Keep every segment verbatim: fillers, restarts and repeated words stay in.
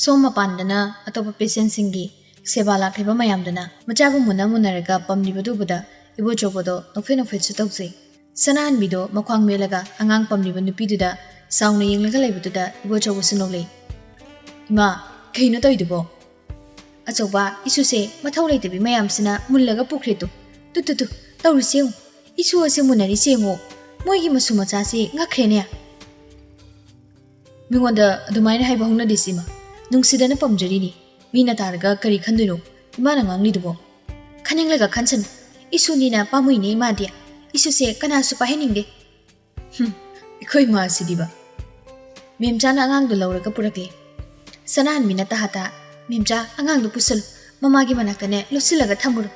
ꯁꯣꯝ ꯃꯄꯥꯟꯗꯅ ꯑꯇꯣꯞꯄ ꯄꯦꯁꯦꯟꯁꯤꯡꯒꯤ ꯁꯦꯕꯥ ꯂꯥꯛꯂꯤꯕ ꯃꯌꯥꯝꯗꯨꯅ ꯃꯆꯥꯕꯨ ꯃꯨꯟꯅ ꯃꯨꯟꯅꯔꯒ ꯄꯝꯂꯤꯕꯗꯨ ꯎꯕꯗ ꯏꯕꯣꯆꯧꯕꯗꯣ ꯅꯣꯛꯐꯦꯠ ꯅꯣꯛꯐꯦꯠꯁꯨ ꯇꯧꯖꯩ꯫ ꯁꯅꯥꯍꯟꯕꯤꯗꯣ ꯃꯈ꯭ꯋꯥꯡ ꯃꯦꯠꯂꯒ ꯑꯉꯥꯡ ꯄꯝꯂꯤꯕ ꯅꯨꯄꯤꯗꯨꯗ ꯆꯥꯎꯅ ꯌꯦꯡꯂꯒ ꯂꯩꯕꯗꯨꯗ ꯏꯕꯣꯆꯧꯕꯁꯨ ꯅꯣꯛꯂꯛꯏ꯫ "ꯏꯃꯥ, ꯀꯩꯅꯣ ꯇꯧꯔꯤꯗꯨꯕꯣ?" "ꯑꯆꯧꯕ, ꯏꯁꯨꯁꯦ ꯃꯊꯧ ꯂꯩꯇꯕꯤ ꯃꯌꯥꯝꯁꯤꯅ ꯃꯨꯜꯂꯒ ꯄꯨꯈ꯭ꯔꯦ ꯇꯨ꯫ ꯇꯨ, ꯇꯨ, ꯇꯨ, ꯇꯧꯔꯤꯁꯦ ꯌꯦꯡꯉꯨ꯫ ꯏꯁꯨ ꯑꯁꯦ ꯃꯨꯟꯅꯔꯤꯁꯦ ꯌꯦꯡꯉꯨ꯫ ꯃꯣꯏꯒꯤ ꯃꯁꯨ ꯃꯆꯥꯁꯤ ꯉꯛꯈ꯭ꯔꯦꯅꯦ꯫" "ꯃꯤꯉꯣꯟꯗ ꯑꯗꯨꯃꯥꯏꯅ ꯍꯥꯏꯕ ꯍꯧꯅꯗꯦ ꯁꯤꯃ꯫ ꯅꯨꯡꯁꯤꯗꯅ ꯄꯝꯖꯔꯤꯅꯤ꯫ ꯃꯤꯅ ꯇꯥꯔꯒ ꯀꯔꯤ ꯈꯟꯗꯣꯏꯅꯣ? ꯏꯃꯥꯅ ꯉꯥꯡꯂꯤꯗꯨꯕꯣ?" "ꯈꯟꯅꯤꯡꯂꯒ ꯈꯟꯁꯅꯨ꯫ ꯏꯁꯨꯅꯤꯅ ꯄꯥꯝꯃꯨꯏꯅꯦ ꯏꯃꯥꯗꯤ꯫ ꯏꯁꯨꯁꯦ ꯀꯅꯥꯁꯨ ꯄꯥꯏꯍꯟꯅꯤꯡꯗꯦ꯫" "ꯍꯨꯝ, ꯑꯩꯈꯣꯏ ꯃꯥꯁꯤꯗꯤꯕ꯫" ꯃꯦꯝꯆꯥꯅ ꯑꯉꯥꯡꯗꯨ ꯂꯧꯔꯒ ꯄꯨꯔꯛꯂꯦ꯫ ꯁꯅꯥꯍꯟꯕꯤꯅ ꯇꯍꯥ ꯇꯍꯥ, "ꯃꯦꯝꯆꯥ, ꯑꯉꯥꯡꯗꯨ ꯄꯨꯁꯜꯂꯨ꯫ ꯃꯃꯥꯒꯤ ꯃꯅꯥꯛꯇꯅꯦ ꯂꯣꯠꯁꯤꯜꯂꯒ ꯊꯝꯃꯨꯔꯣ꯫"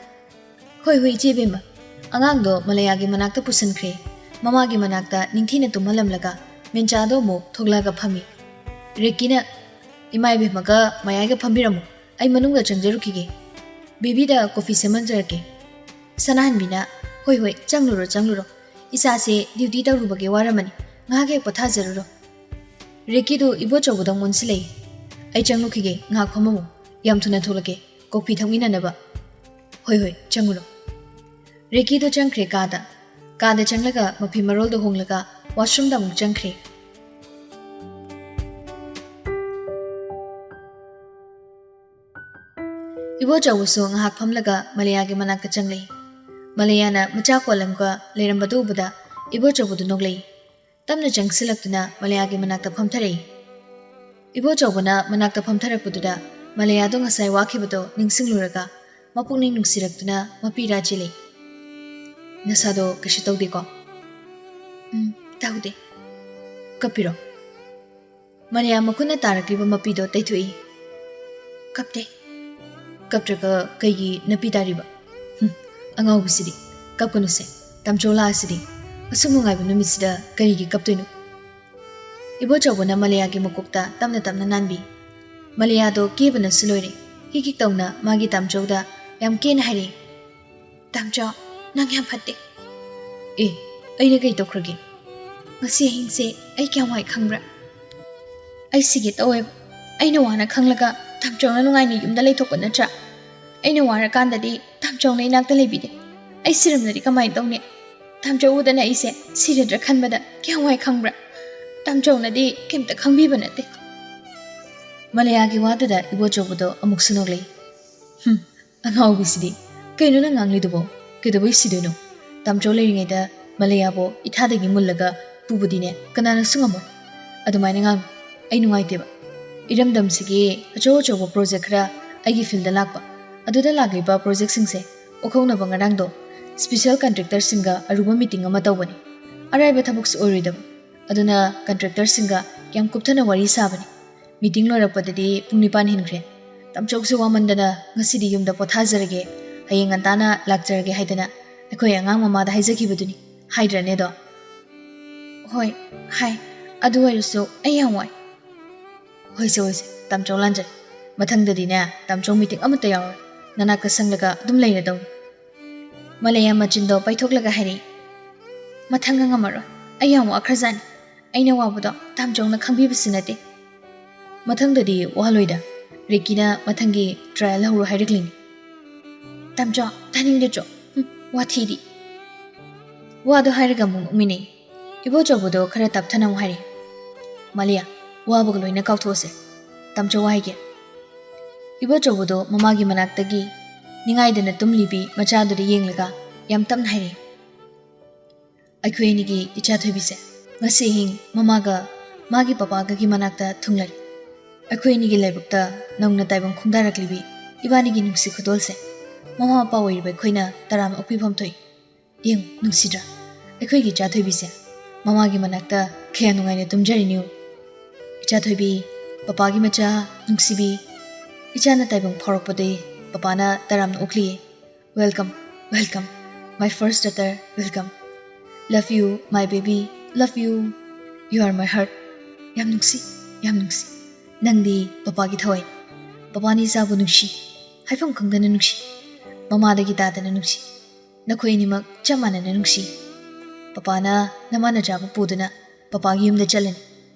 "ꯍꯣꯏ, ꯍꯣꯏ, ꯏꯆꯦ ꯕꯦꯝꯃ꯫" ꯑꯉꯥꯡꯗꯣ ꯃꯂꯌꯥꯒꯤ ꯃꯅꯥꯛꯇ ꯄꯨꯁꯤꯟꯈ꯭ꯔꯦ꯫ ꯃꯃꯥꯒꯤ ꯃꯅꯥꯛꯇ ꯅꯤꯡꯊꯤꯅ ꯇꯨꯝꯍꯜꯂꯝꯂꯒ ꯃꯦꯝꯆꯥꯗꯣ ꯑꯃꯨꯛ ꯊꯣꯛꯂꯛꯑꯒ ꯐꯝꯃꯤ꯫ ꯔꯦꯀꯤꯅ, "ꯏꯃꯥ ꯏꯕꯦꯝꯃꯒ ꯃꯌꯥꯏꯒ ꯐꯝꯕꯤꯔꯝꯃꯨ, ꯑꯩ ꯃꯅꯨꯡꯗ ꯆꯪꯖꯔꯨꯈꯤꯒꯦ꯫ ꯕꯦꯕꯤꯗ ꯀꯣꯐꯤ ꯁꯦꯝꯍꯟꯖꯔꯛꯀꯦ꯫" ꯁꯅꯥꯍꯟꯕꯤꯅ, "ꯍꯣꯏ, ꯍꯣꯏ, ꯆꯪꯂꯨꯔꯣ, ꯆꯪꯂꯨꯔꯣ꯫ ꯏꯆꯥꯁꯦ ꯗ꯭ꯌꯨꯇꯤ ꯇꯧꯔꯨꯕꯒꯤ ꯋꯥꯔꯝꯃꯅꯤ꯫ ꯉꯥꯏꯍꯥꯛ ꯍꯦꯛ ꯄꯣꯊꯥꯖꯔꯨꯔꯣ꯫" ꯔꯦꯀꯤꯗꯨ ꯏꯕꯣꯆꯧꯕꯗ ꯑꯣꯟꯁꯤꯜꯂꯛꯏ꯫ "ꯑꯩ ꯆꯪꯂꯨꯈꯤꯒꯦ, ꯉꯥꯏꯍꯥꯛ ꯐꯝꯃꯝꯃꯨ꯫ ꯌꯥꯝ ꯊꯨꯅ ꯊꯣꯛꯂꯛꯀꯦ, ꯀꯣꯐꯤ ꯊꯛꯃꯤꯟꯅꯅꯕ꯫" "ꯍꯣꯏ, ꯍꯣꯏ, ꯆꯪꯉꯨꯔꯣ꯫" ꯔꯦꯀꯤꯗꯣ ꯆꯪꯈ꯭ꯔꯦ ꯀꯥꯗ꯫ ꯀꯥꯗ ꯆꯪꯂꯒ ꯃꯐꯤ ꯃꯔꯣꯜꯗꯣ ꯍꯣꯡꯂꯒ ꯋꯥꯁꯔꯨꯝꯗ ꯑꯃꯨꯛ ꯆꯪꯈ꯭ꯔꯦ꯫ ꯏꯕꯣꯆꯧꯕꯁꯨ ꯉꯥꯏꯍꯥꯛ ꯐꯝꯂꯒ ꯃꯂꯌꯥꯒꯤ ꯃꯅꯥꯛꯇ ꯆꯪꯂꯛꯏ꯫ ꯃꯂꯌꯥꯅ ꯃꯆꯥ ꯀꯣꯜꯂꯝꯒ ꯂꯩꯔꯝꯕꯗꯨ ꯎꯕꯗ ꯏꯕꯣꯆꯧꯕꯗꯨ ꯅꯣꯛꯂꯛꯏ꯫ ꯇꯞꯅ ꯆꯪꯁꯤꯜꯂꯛꯇꯨꯅ ꯃꯂꯌꯥꯒꯤ ꯃꯅꯥꯛꯇ ꯐꯝꯊꯔꯛꯏ꯫ ꯏꯕꯣꯆꯧꯕꯅ ꯃꯅꯥꯛꯇ ꯐꯝꯊꯔꯛꯄꯗꯨꯗ ꯃꯂꯌꯥꯗꯣ ꯉꯁꯥꯏ ꯋꯥꯈꯤꯕꯗꯣ ꯅꯤꯡꯁꯤꯡꯂꯨꯔꯒ ꯃꯄꯨꯛꯅꯤꯡ ꯅꯨꯡꯁꯤꯔꯛꯇꯨꯅ ꯃꯄꯤ ꯔꯥ ꯆꯦꯜꯂꯤ꯫ "ꯅꯁꯥꯗꯣ ꯀꯩꯁꯨ ꯇꯧꯗꯦꯀꯣ?" "ꯎꯝ, ꯇꯧꯗꯦ꯫" "ꯀꯞꯄꯤꯔꯣ?" ꯃꯂꯌꯥ ꯃꯈꯨꯠꯅ ꯇꯥꯔꯛꯂꯤꯕ ꯃꯄꯤꯗꯣ ꯇꯩꯊꯣꯛꯏ꯫ "ꯀꯞꯇꯦ꯫" "ꯀꯞꯇ꯭ꯔꯒ ꯀꯩꯒꯤ ꯅꯄꯤ ꯇꯥꯔꯤꯕ? ꯍꯨꯝ, ꯑꯉꯥꯎꯕꯤꯁꯤꯗꯤ꯫ ꯀꯞꯀꯅꯨꯁꯦ, ꯇꯥꯝꯆꯧ ꯂꯥꯛꯑꯁꯤꯗꯤ꯫ ꯑꯁꯨꯛ ꯅꯨꯡꯉꯥꯏꯕ ꯅꯨꯃꯤꯠꯁꯤꯗ ꯀꯔꯤꯒꯤ ꯀꯞꯇꯣꯏꯅꯣ?" ꯏꯕꯣꯆꯧꯕꯅ ꯃꯂꯌꯥꯒꯤ ꯃꯀꯣꯛꯇ ꯇꯞꯅ ꯇꯞꯅ ꯅꯥꯟꯕꯤ꯫ ꯃꯂꯌꯥꯗꯣ ꯀꯦꯕꯅꯁꯨ ꯂꯣꯏꯔꯦ꯫ ꯍꯤꯛ ꯍꯤꯛ ꯇꯧꯅ ꯃꯥꯒꯤ ꯇꯥꯝꯆꯧꯗ ꯌꯥꯝ ꯀꯦꯅ ꯍꯥꯏꯔꯛꯏ꯫ "ꯇꯥꯝꯆꯧ, ꯅꯪ ꯌꯥꯝ ꯐꯠꯇꯦ꯫" "ꯑꯦ, ꯑꯩꯅ ꯀꯩ ꯇꯧꯈ꯭ꯔꯒꯦ?" "ꯉꯁꯤ ꯑꯍꯤꯡꯁꯦ ꯑꯩ ꯀꯌꯥꯝ ꯋꯥꯏ ꯈꯪꯕ꯭ꯔꯥ? ꯑꯩ ꯁꯤꯒꯦ ꯇꯧꯋꯦꯕ꯫" ꯑꯩꯅ ꯋꯥꯅ ꯈꯪꯂꯒ ꯇꯥꯝꯆꯧꯅ ꯅꯨꯡꯉꯥꯏꯅ ꯌꯨꯝꯗ ꯂꯩꯊꯣꯛꯄ ꯅꯠꯇ꯭ꯔꯥ? ꯑꯩꯅ ꯋꯥꯔꯀꯥꯟꯗꯗꯤ ꯇꯥꯝꯆꯧꯅ ꯏꯅꯥꯛꯇ ꯂꯩꯕꯤꯗꯦ꯫ ꯑꯩ ꯁꯤꯔꯝꯂꯗꯤ ꯀꯃꯥꯏꯅ ꯇꯧꯅꯤ? ꯇꯥꯝꯆꯧ ꯎꯗꯅ ꯑꯩꯁꯦ ꯁꯤꯔꯗ꯭ꯔꯥ ꯈꯟꯕꯗ ꯀꯌꯥꯝ ꯋꯥꯏ ꯈꯪꯕ꯭ꯔꯥ? ꯇꯥꯝꯆꯧꯅꯗꯤ ꯀꯩꯝꯇ ꯈꯪꯕꯤꯕ ꯅꯠꯇꯦ꯫ ꯃꯂꯌꯥꯒꯤ ꯋꯥꯗꯨꯗ ꯏꯕꯣꯆꯧꯕꯗꯣ ꯑꯃꯨꯛꯁꯨ ꯅꯣꯛꯂꯛꯏ꯫ "ꯍꯨꯝ, ꯑꯉꯥꯎꯕꯤꯁꯤꯗꯤ꯫ ꯀꯩꯅꯣ ꯅꯪ ꯉꯥꯡꯂꯤꯗꯨꯕꯣ? ꯀꯩꯗꯧꯕꯩ ꯁꯤꯗꯣꯏꯅꯣ? ꯇꯥꯝꯆꯧ ꯂꯩꯔꯤꯉꯩꯗ ꯃꯂꯌꯥꯕꯨ ꯏꯊꯥꯗꯒꯤ ꯃꯨꯜꯂꯒ ꯄꯨꯕꯗꯤꯅꯦ ꯀꯅꯥꯅꯁꯨ ꯉꯝꯃꯣꯏ꯫ ꯑꯗꯨꯃꯥꯏꯅ ꯉꯥꯡꯅꯨ꯫ ꯑꯩ ꯅꯨꯡꯉꯥꯏꯇꯦꯕ꯫ ꯏꯔꯝꯗꯝꯁꯤꯒꯤ ꯑꯆꯧ ꯑꯆꯧꯕ ꯄ꯭ꯔꯣꯖꯦꯛ ꯈꯔ ꯑꯩꯒꯤ ꯐꯤꯜꯗ ꯂꯥꯛꯄ꯫ ꯑꯗꯨꯗ ꯂꯥꯛꯂꯤꯕ ꯄ꯭ꯔꯣꯖꯦꯛꯁꯤꯡꯁꯦ ꯑꯣꯛꯍꯧꯅꯕ ꯉꯔꯥꯡꯗꯣ ꯁ꯭ꯄꯤꯁꯦꯜ ꯀꯟꯇ꯭ꯔꯦꯛꯇꯔꯁꯤꯡꯒ ꯑꯔꯨꯕ ꯃꯤꯇꯤꯡ ꯑꯃ ꯇꯧꯕꯅꯤ꯫ ꯑꯔꯥꯏꯕ ꯊꯕꯛꯁꯨ ꯑꯣꯏꯔꯣꯏꯗꯕ꯫ ꯑꯗꯨꯅ ꯀꯟꯇ꯭ꯔꯦꯛꯇꯔꯁꯤꯡꯒ ꯌꯥꯝ ꯀꯨꯞꯊꯅ ꯋꯥꯔꯤ ꯁꯥꯕꯅꯤ꯫ ꯃꯤꯇꯤꯡ ꯂꯣꯏꯔꯛꯄꯗꯗꯤ ꯄꯨꯡ ꯅꯤꯄꯥꯟ ꯍꯦꯟꯈ꯭ꯔꯦ꯫ ꯇꯥꯝꯆꯧꯁꯦ ꯋꯥꯃꯟꯗꯅ ꯉꯁꯤꯗꯤ ꯌꯨꯝꯗ ꯄꯣꯊꯥꯖꯔꯒꯦ, ꯍꯌꯦꯡ ꯉꯟꯇꯥꯅ ꯂꯥꯛꯆꯔꯒꯦ ꯍꯥꯏꯗꯅ ꯑꯩꯈꯣꯏ ꯑꯉꯥꯡ ꯃꯃꯥꯗ ꯍꯥꯏꯖꯈꯤꯕꯗꯨꯅꯤ꯫ ꯍꯥꯏꯗ꯭ꯔꯅꯦ ꯑꯗꯣ?" "ꯍꯣꯏ, ꯍꯥꯏ꯫ ꯑꯗꯨ ꯑꯣꯏꯔꯁꯨ ꯑꯩ ꯌꯥꯝ ꯋꯥꯏ꯫" "ꯍꯣꯏꯁꯦ, ꯍꯣꯏꯁꯦ, ꯇꯥꯝꯆꯧ ꯂꯥꯟꯖꯔꯦ꯫ ꯃꯊꯪꯗꯗꯤꯅꯦ ꯇꯥꯝꯆꯧ ꯃꯤꯇꯤꯡ ꯑꯃꯠꯇ ꯌꯥꯎꯔꯣꯏ꯫ ꯅꯅꯥꯛꯇ ꯁꯪꯂꯒ ꯑꯗꯨꯝ ꯂꯩꯔꯗꯧꯅꯤ꯫" ꯃꯂꯌꯥ ꯃꯆꯤꯟꯗꯣ ꯄꯩꯊꯣꯛꯂꯒ ꯍꯥꯏꯔꯛꯏ꯫ "ꯃꯊꯪꯒ ꯉꯝꯃꯔꯣꯏ꯫ ꯑꯩ ꯌꯥꯝ ꯋꯥꯈ꯭ꯔꯖꯥꯠꯅꯤ꯫ ꯑꯩꯅ ꯋꯥꯕꯗꯣ ꯇꯥꯝꯆꯧꯅ ꯈꯪꯕꯤꯕꯁꯨ ꯅꯠꯇꯦ꯫" "ꯃꯊꯪꯗꯗꯤ ꯋꯥꯍꯜꯂꯣꯏꯗ꯫ ꯔꯤꯀꯤꯅ ꯃꯊꯪꯒꯤ ꯇ꯭ꯔꯥꯏꯌꯦꯜ ꯍꯧꯔꯣ ꯍꯥꯏꯔꯛꯂꯤꯅꯤ꯫" "ꯇꯥꯝꯆꯧ, ꯇꯥꯅꯤꯡꯗꯦ ꯆꯣ꯫ ꯍꯨꯝ, ꯋꯥꯊꯤꯗꯤ꯫" ꯋꯥꯗꯣ ꯍꯥꯏꯔꯒ ꯑꯃꯨꯛ ꯅꯣꯛꯃꯤꯟꯅꯩ꯫ ꯏꯕꯣꯆꯧꯕꯗꯣ ꯈꯔ ꯇꯞꯊꯅ ꯑꯃꯨꯛ ꯍꯥꯏꯔꯛꯏ꯫ "ꯃꯂꯤꯌꯥ, ꯋꯥꯕꯒ ꯂꯣꯏꯅ ꯀꯥꯎꯊꯣꯛꯑꯁꯦ꯫ ꯇꯥꯝꯆꯧ ꯍꯥꯏꯒꯦ꯫" ꯏꯕꯣꯆꯧꯕꯗꯣ ꯃꯃꯥꯒꯤ ꯃꯅꯥꯛꯇꯒꯤ ꯅꯤꯡꯉꯥꯏꯗꯅ ꯇꯨꯝꯂꯤꯕꯤ ꯃꯆꯥꯗꯨꯗ ꯌꯦꯡꯂꯒ ꯌꯥꯝ ꯇꯞꯅ ꯍꯥꯏꯔꯛꯏ꯫ "ꯑꯩꯈꯣꯏ ꯑꯅꯤꯒꯤ ꯏꯆꯥ ꯊꯣꯏꯕꯤꯁꯦ ꯉꯁꯤ ꯑꯍꯤꯡ ꯃꯃꯥꯒ ꯃꯥꯒꯤ ꯄꯄꯥꯒꯒꯤ ꯃꯅꯥꯛꯇ ꯊꯨꯡꯂꯔꯤ꯫ ꯑꯩꯈꯣꯏ ꯑꯅꯤꯒꯤ ꯂꯥꯏꯕꯛꯇ ꯅꯧꯅ ꯇꯥꯏꯕꯪ ꯈꯣꯡꯗꯥꯔꯛꯂꯤꯕꯤ ꯏꯕꯥꯅꯤꯒꯤ ꯅꯨꯡꯁꯤ ꯈꯨꯗꯣꯜꯁꯦ ꯃꯃꯥ ꯃꯄꯥ ꯑꯣꯏꯔꯤꯕ ꯑꯩꯈꯣꯏꯅ ꯇꯔꯥꯝꯅ ꯑꯣꯛꯄꯤꯐꯝ ꯊꯣꯛꯏ꯫ ꯌꯦꯡꯉꯨ, ꯅꯨꯡꯁꯤꯗ꯭ꯔꯥ? ꯑꯩꯈꯣꯏꯒꯤ ꯏꯆꯥ ꯊꯣꯏꯕꯤꯁꯦ ꯃꯃꯥꯒꯤ ꯃꯅꯥꯛꯇ ꯀꯌꯥ ꯅꯨꯡꯉꯥꯏꯅ ꯇꯨꯝꯖꯔꯤꯅꯤ ꯌꯦꯡꯉꯨ꯫ ꯏꯆꯥ ꯊꯣꯏꯕꯤ, ꯄꯄꯥꯒꯤ ꯃꯆꯥ, ꯅꯨꯡꯁꯤꯕꯤ, ꯏꯆꯥꯅ ꯇꯥꯏꯕꯪ ꯐꯥꯎꯔꯛꯄꯗꯒꯤ ꯄꯄꯥꯅ ꯇꯔꯥꯝꯅ ꯑꯣꯛꯂꯤꯌꯦ꯫ Welcome, welcome, my first daughter, welcome. Love you, my baby, love you. You are my heart." ꯌꯥꯝ ꯅꯨꯡꯁꯤ, ꯌꯥꯝ ꯅꯨꯡꯁꯤ꯫ ꯅꯪꯗꯤ ꯄꯄꯥꯒꯤ ꯊꯋꯥꯏ꯫ ꯄꯄꯥꯅ ꯏꯆꯥꯕꯨ ꯅꯨꯡꯁꯤ, ꯍꯥꯏꯐꯝ ꯈꯪꯗꯅ ꯅꯨꯡꯁꯤ꯫ ꯃꯃꯥꯗꯒꯤ ꯇꯥꯗꯅ ꯅꯨꯡꯁꯤ꯫ ꯅꯈꯣꯏ ꯑꯅꯤꯃꯛ ꯆꯞ ꯃꯥꯟꯅꯅ ꯅꯨꯡꯁꯤ꯫ ꯄꯄꯥꯅ ꯅꯃꯥ ꯅꯆꯥꯕꯨ ꯄꯨꯗꯨꯅ ꯄꯄꯥꯒꯤ ꯌꯨꯝꯗ ꯆꯠꯂꯅꯤ꯫